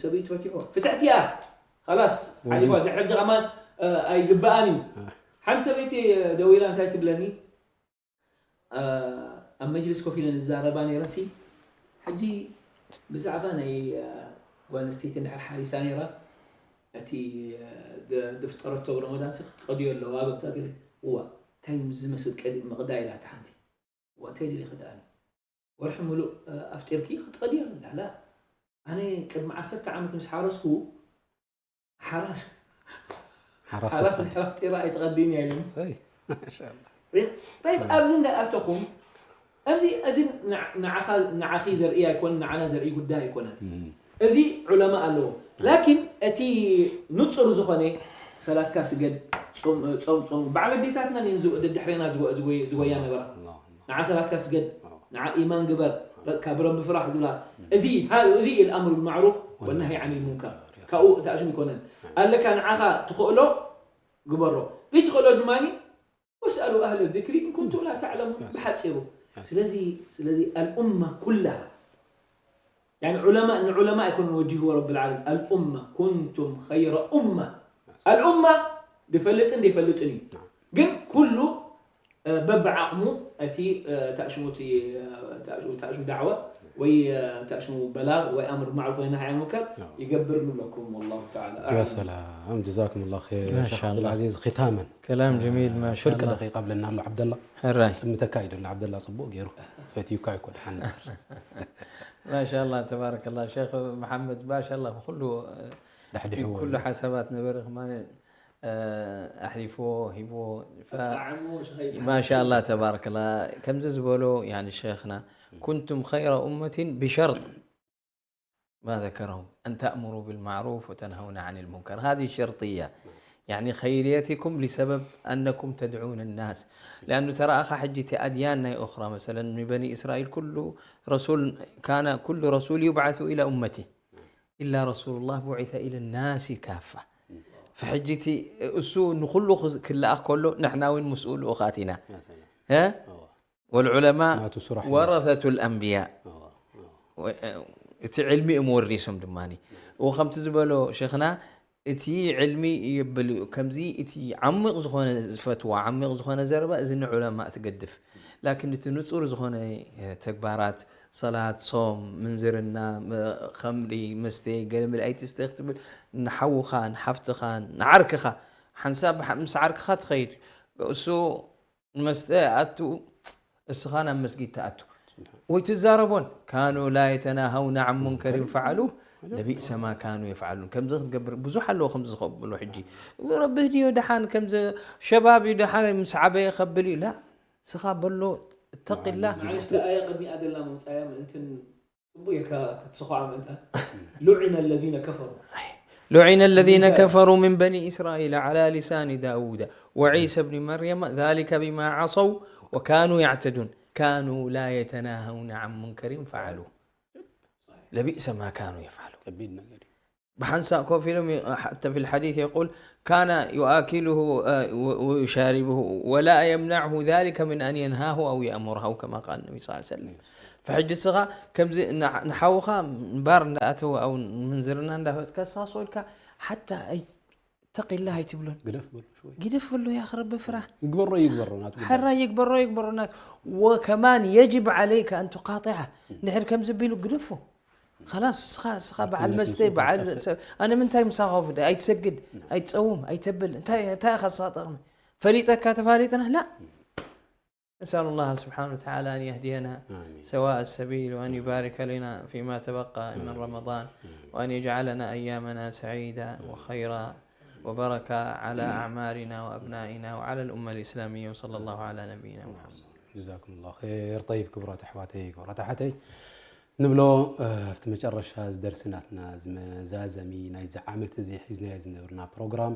ሰበይቱ ፈቲሖ ፍትሕቲ እያ ላስ ሓሊፋ ድሕሪ ሕጂ ከማን ኣይግበኣን እዩ። ሓንቲ ሰበይቲ ደዊላ እንታይ ትብለኒ ኣብ መጅልስ ኮፍ ኢለን ዝዛረባ ነይረሲ ሕጂ ብዛዕባ ናይ ጓል ኣንስተይቲ እንድሕር ሓሪሳ ነይራ እቲ ድፍጠረቶ ረመዳን ሲ ክትቀድዮ ኣለዋ በብታ ገለ እዋ እንታይ ዝመስል ቀዲ ምቕዳይ ኢላታ ሓንቲ እዋ እንታይ ድሊ ክዳኒ ወርሒ ሙሉእ ኣፍጢርኪ ክትቀድዮ ኣለላ ኣነ ቅድሚ ዓሰርተ ዓመት ምስ ሓረስኩ ሓራስ ሓራስ ሓራስ ተትኸድ እንድሕር ኣፍጢራ ኣይትቐድይን እያ ኢለኒ ሰይ ማሻላ طيب ኣብዚ እንዳኣተኹም ኣብዚ እዚ ንዓ- ንዓኻ ንዓኺ ዘርኢ ኣይኮነን ንዓና ዘርኢ ጉዳይ ኣይኮነን። እዚ ዑለማ ኣለዎ ላኪን እቲ ንጹር ዝኾነ ሰላትካ ስገድ ጾም ጾም ጾም በዓል ኣዴታትና እየን ዝወ- ደድሕሬና ዝወ- ዝወ- ዝወያ ነበራ። ንዓ ሰላትካ ስገድ ንዓ ኢማን ግበር ካብ ረቢ ፍራሕ ዝብላ እዚ ሃ- እዚ الأمر بالمعروف والنهي عن المنكر ካብኡ ተኣሽም ይኮነን ኣለካ ንዓኻ ትኽእሎ ግበሮ ዘይትኽእሎ ድማ واسألوا أهل الذكر إن كنتم لا تعلمون ብሓፂሩ ስለዚ ስለዚ الأمة كلها يعني علماء ንዑለማ ኣይኮነን ወጂህዎ ረቢ العالمين الأمة كنتم خير أمة الأمة ድፈልጥን ደይፈልጥን እዩ ግን ኩሉ በብዓቕሙ እቲ ታእሽሙ እቲ ታእሽሙ ዳዕዋ ወይ ታእሽሙ በላግ ወይ ኣምር ማዕሩፍ ወይ ነሃይ ሙንከር ይገብር ንብለኩም والله تعالى يا سلام جزاكم الله خير ما شيخ شاء عبد الله. العزيز ختاما كلام جميل ما شاء ፍርቂ الله ደቂቃ ኣብለና ኣሎ ዓብደላ ሕራይ ጥምተካ እዩ ደሎ ዓብደላ ፅቡቅ ገይሩ ፈትዩካ ይኮ ድሓን ما شاء الله تبارك الله شيخ محمد ما شاء الله ኩሉ ዳሕዲሕዎ ኩሉ ሓሳባት ነበረ ከማን ኣሕሊፍዎ ሂብዎ ጣዕሙ ሸኸይ ما شاء الله تبارك الله ከምዚ ዝበሎ يعني شيخنا كنتم خير أمة بشرط ما ذكرهم أن تأمروا بالمعروف وتنهون عن المنكر هذه الشرطية يعني خيريتكم لسبب أنكم تدعون الناس لأنه ترى أخا حجتي أديان أخرى مثلا من بني إسرائيل كل رسول كان كل رسول يبعث إلى أمته إلا رسول الله بعث إلى الناس كافة فحجتي እሱ ንኩሉ ክዝ- ክለኣኽ ከሎ ንሕና እውን ምስኡ ልኡኻት ኢና ها والعلماء ናቱ ስራሕ ورثة الأنبياء و- እቲ ዕልሚ እዮም ወሪሶም ድማ እዎ ከምቲ ዝበሎ ሸኽና እቲ ዕልሚ ይብል እዩ ከምዚ እቲ ዓሚቕ ዝኾነ ዝፈትዋ ዓሚቕ ዝኾነ ዘረባ እዚ ንዑለማ ትገድፍ ላኪን እቲ ንጹር ዝኾነ ተግባራት ሰላት ሶም ምንዝርና ኸምሪ መስተ ገለመል ኣይትስተ ክትብል ንሓውኻ ንሓፍትኻ ንዓርክኻ ሓንሳብ ምስ ዓርክኻ ትኸይድ እሱ ንመስተ ኣቱ እስኻ ናብ መስጊድ ትኣቱ ወይ ትዛረቦን كانوا لا يتناهون عن منكر فعلوه لبئس ما كانوا يفعلون ከምዚ ክትገብር ብዙሕ ኣለዎ ከምዚ ዝኸብሉ ሕጂ ረቢ ህድዮ ደሓን ከምዚ ሸባብ እዩ ደሓን ምስ ዓበየ ከብል እዩ ላ ስኻ በሎ እተቂላ ንዓሽቲ ኣያ ቅድሚኣ ደላ ምምፃያ ምእንትን ፅቡቅ እየካ ክትስኳዓ ምእንታ لعن الذين كفروا لعن الذين كفروا من بني إسرائيل على لسان داود وعيسى ابن مريم ذلك بما عصوا وكانوا يعتدون كانوا لا يتناهون عن منكر فعلوه لبئس ما كانوا يفعلون ከቢድ ነገር እዩ ብሓንሳእ ኮፍ ኢሎም ዩ- حتى في الحديث يقول كان يؤكله آه، و- ويشاربه ولا يمنعه ذلك من أن ينهاه أو يأمره أو كما قال النبي صلى الله عليه وسلم فحج السخاء كم زي نح- نحوخا بار أتوا أو منزرنا ندافت كساس ولك حتى أي اتق الله يتبلون ግደፍ በሎ ሽወይ قدف له يا أخي رب فرح ይግበሮ ይግበሮ ናቱ ጉዳይ። حرا يكبر يكبر الناس وكمان يجب عليك أن تقاطعه نحن كم زبيلو قدفه خلاص سخا سخا بعد كلنا مستي نشوف بعد الكفة. س- أنا من تايم ساقف أي تسجد أي تصوم أي تبل أنت أنت يا خاصة فليتك تفاريتنا لا نسأل الله سبحانه وتعالى أن يهدينا آمين. سواء السبيل، وأن يبارك لنا فيما تبقى من رمضان، وأن يجعلنا أيامنا سعيدة وخيرا وبركة على أعمارنا وأبنائنا وعلى الأمة الإسلامية، وصلى الله على نبينا محمد. جزاكم الله خير. طيب ክቡራት ኣሕዋተይ ክቡራት ኣሓተይ ንብሎ ኣብቲ መጨረሻ ዝደርሲ ናትና ዝመዛዘሚ ናይዚ ዓመት እዚ ሒዝናዮ ዝነበርና ፕሮግራም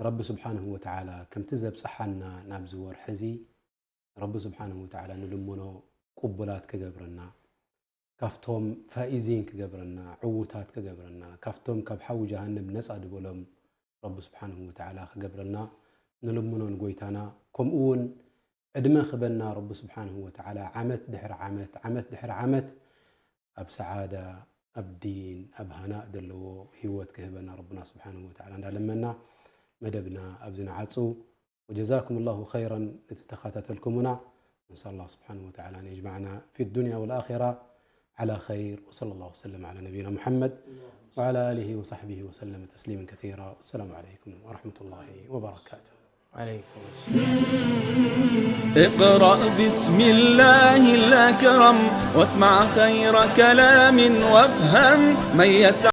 ረቢ ስብሓንሁ ወተዓላ ከምቲ ዘብፅሓና ናብዚ ወርሒ እዚ ረቢ ስብሓንሁ ወተዓላ ንልምኖ ቅቡላት ክገብረና ካብቶም ፋኢዚን ክገብረና ዕዉታት ክገብረና ካብቶም ካብ ሓዊ ጀሃንም ነፃ ድበሎም ረቢ ስብሓንሁ ወተዓላ ክገብረና ንልምኖ ንጎይታና። ከምኡ እውን ዕድመ ክበና ረቢ ስብሓንሁ ወተዓላ ዓመት ድሕሪ ዓመት ዓመት ድሕሪ ዓመት ኣብ ሰዓዳ ኣብ ዲን ኣብ ሃናእ ዘለዎ ህይወት ክህበና ረብና ስብሓንሁ ወተዓላ እንዳለመና መደብና ኣብዚ ንዓፁ። وجزاكم الله خيرا ነቲ ተኸታተልኩምና። نسأل الله سبحانه وتعالى أن يجمعنا في الدنيا والآخرة على خير. وصلى الله وسلم على نبينا محمد وعلى آله وصحبه وسلم تسليما كثيرا. والسلام عليكم ورحمة الله وبركاته. عليكم السلام. اقرأ بسم الله الأكرم واسمع خير كلام وافهم من يسعى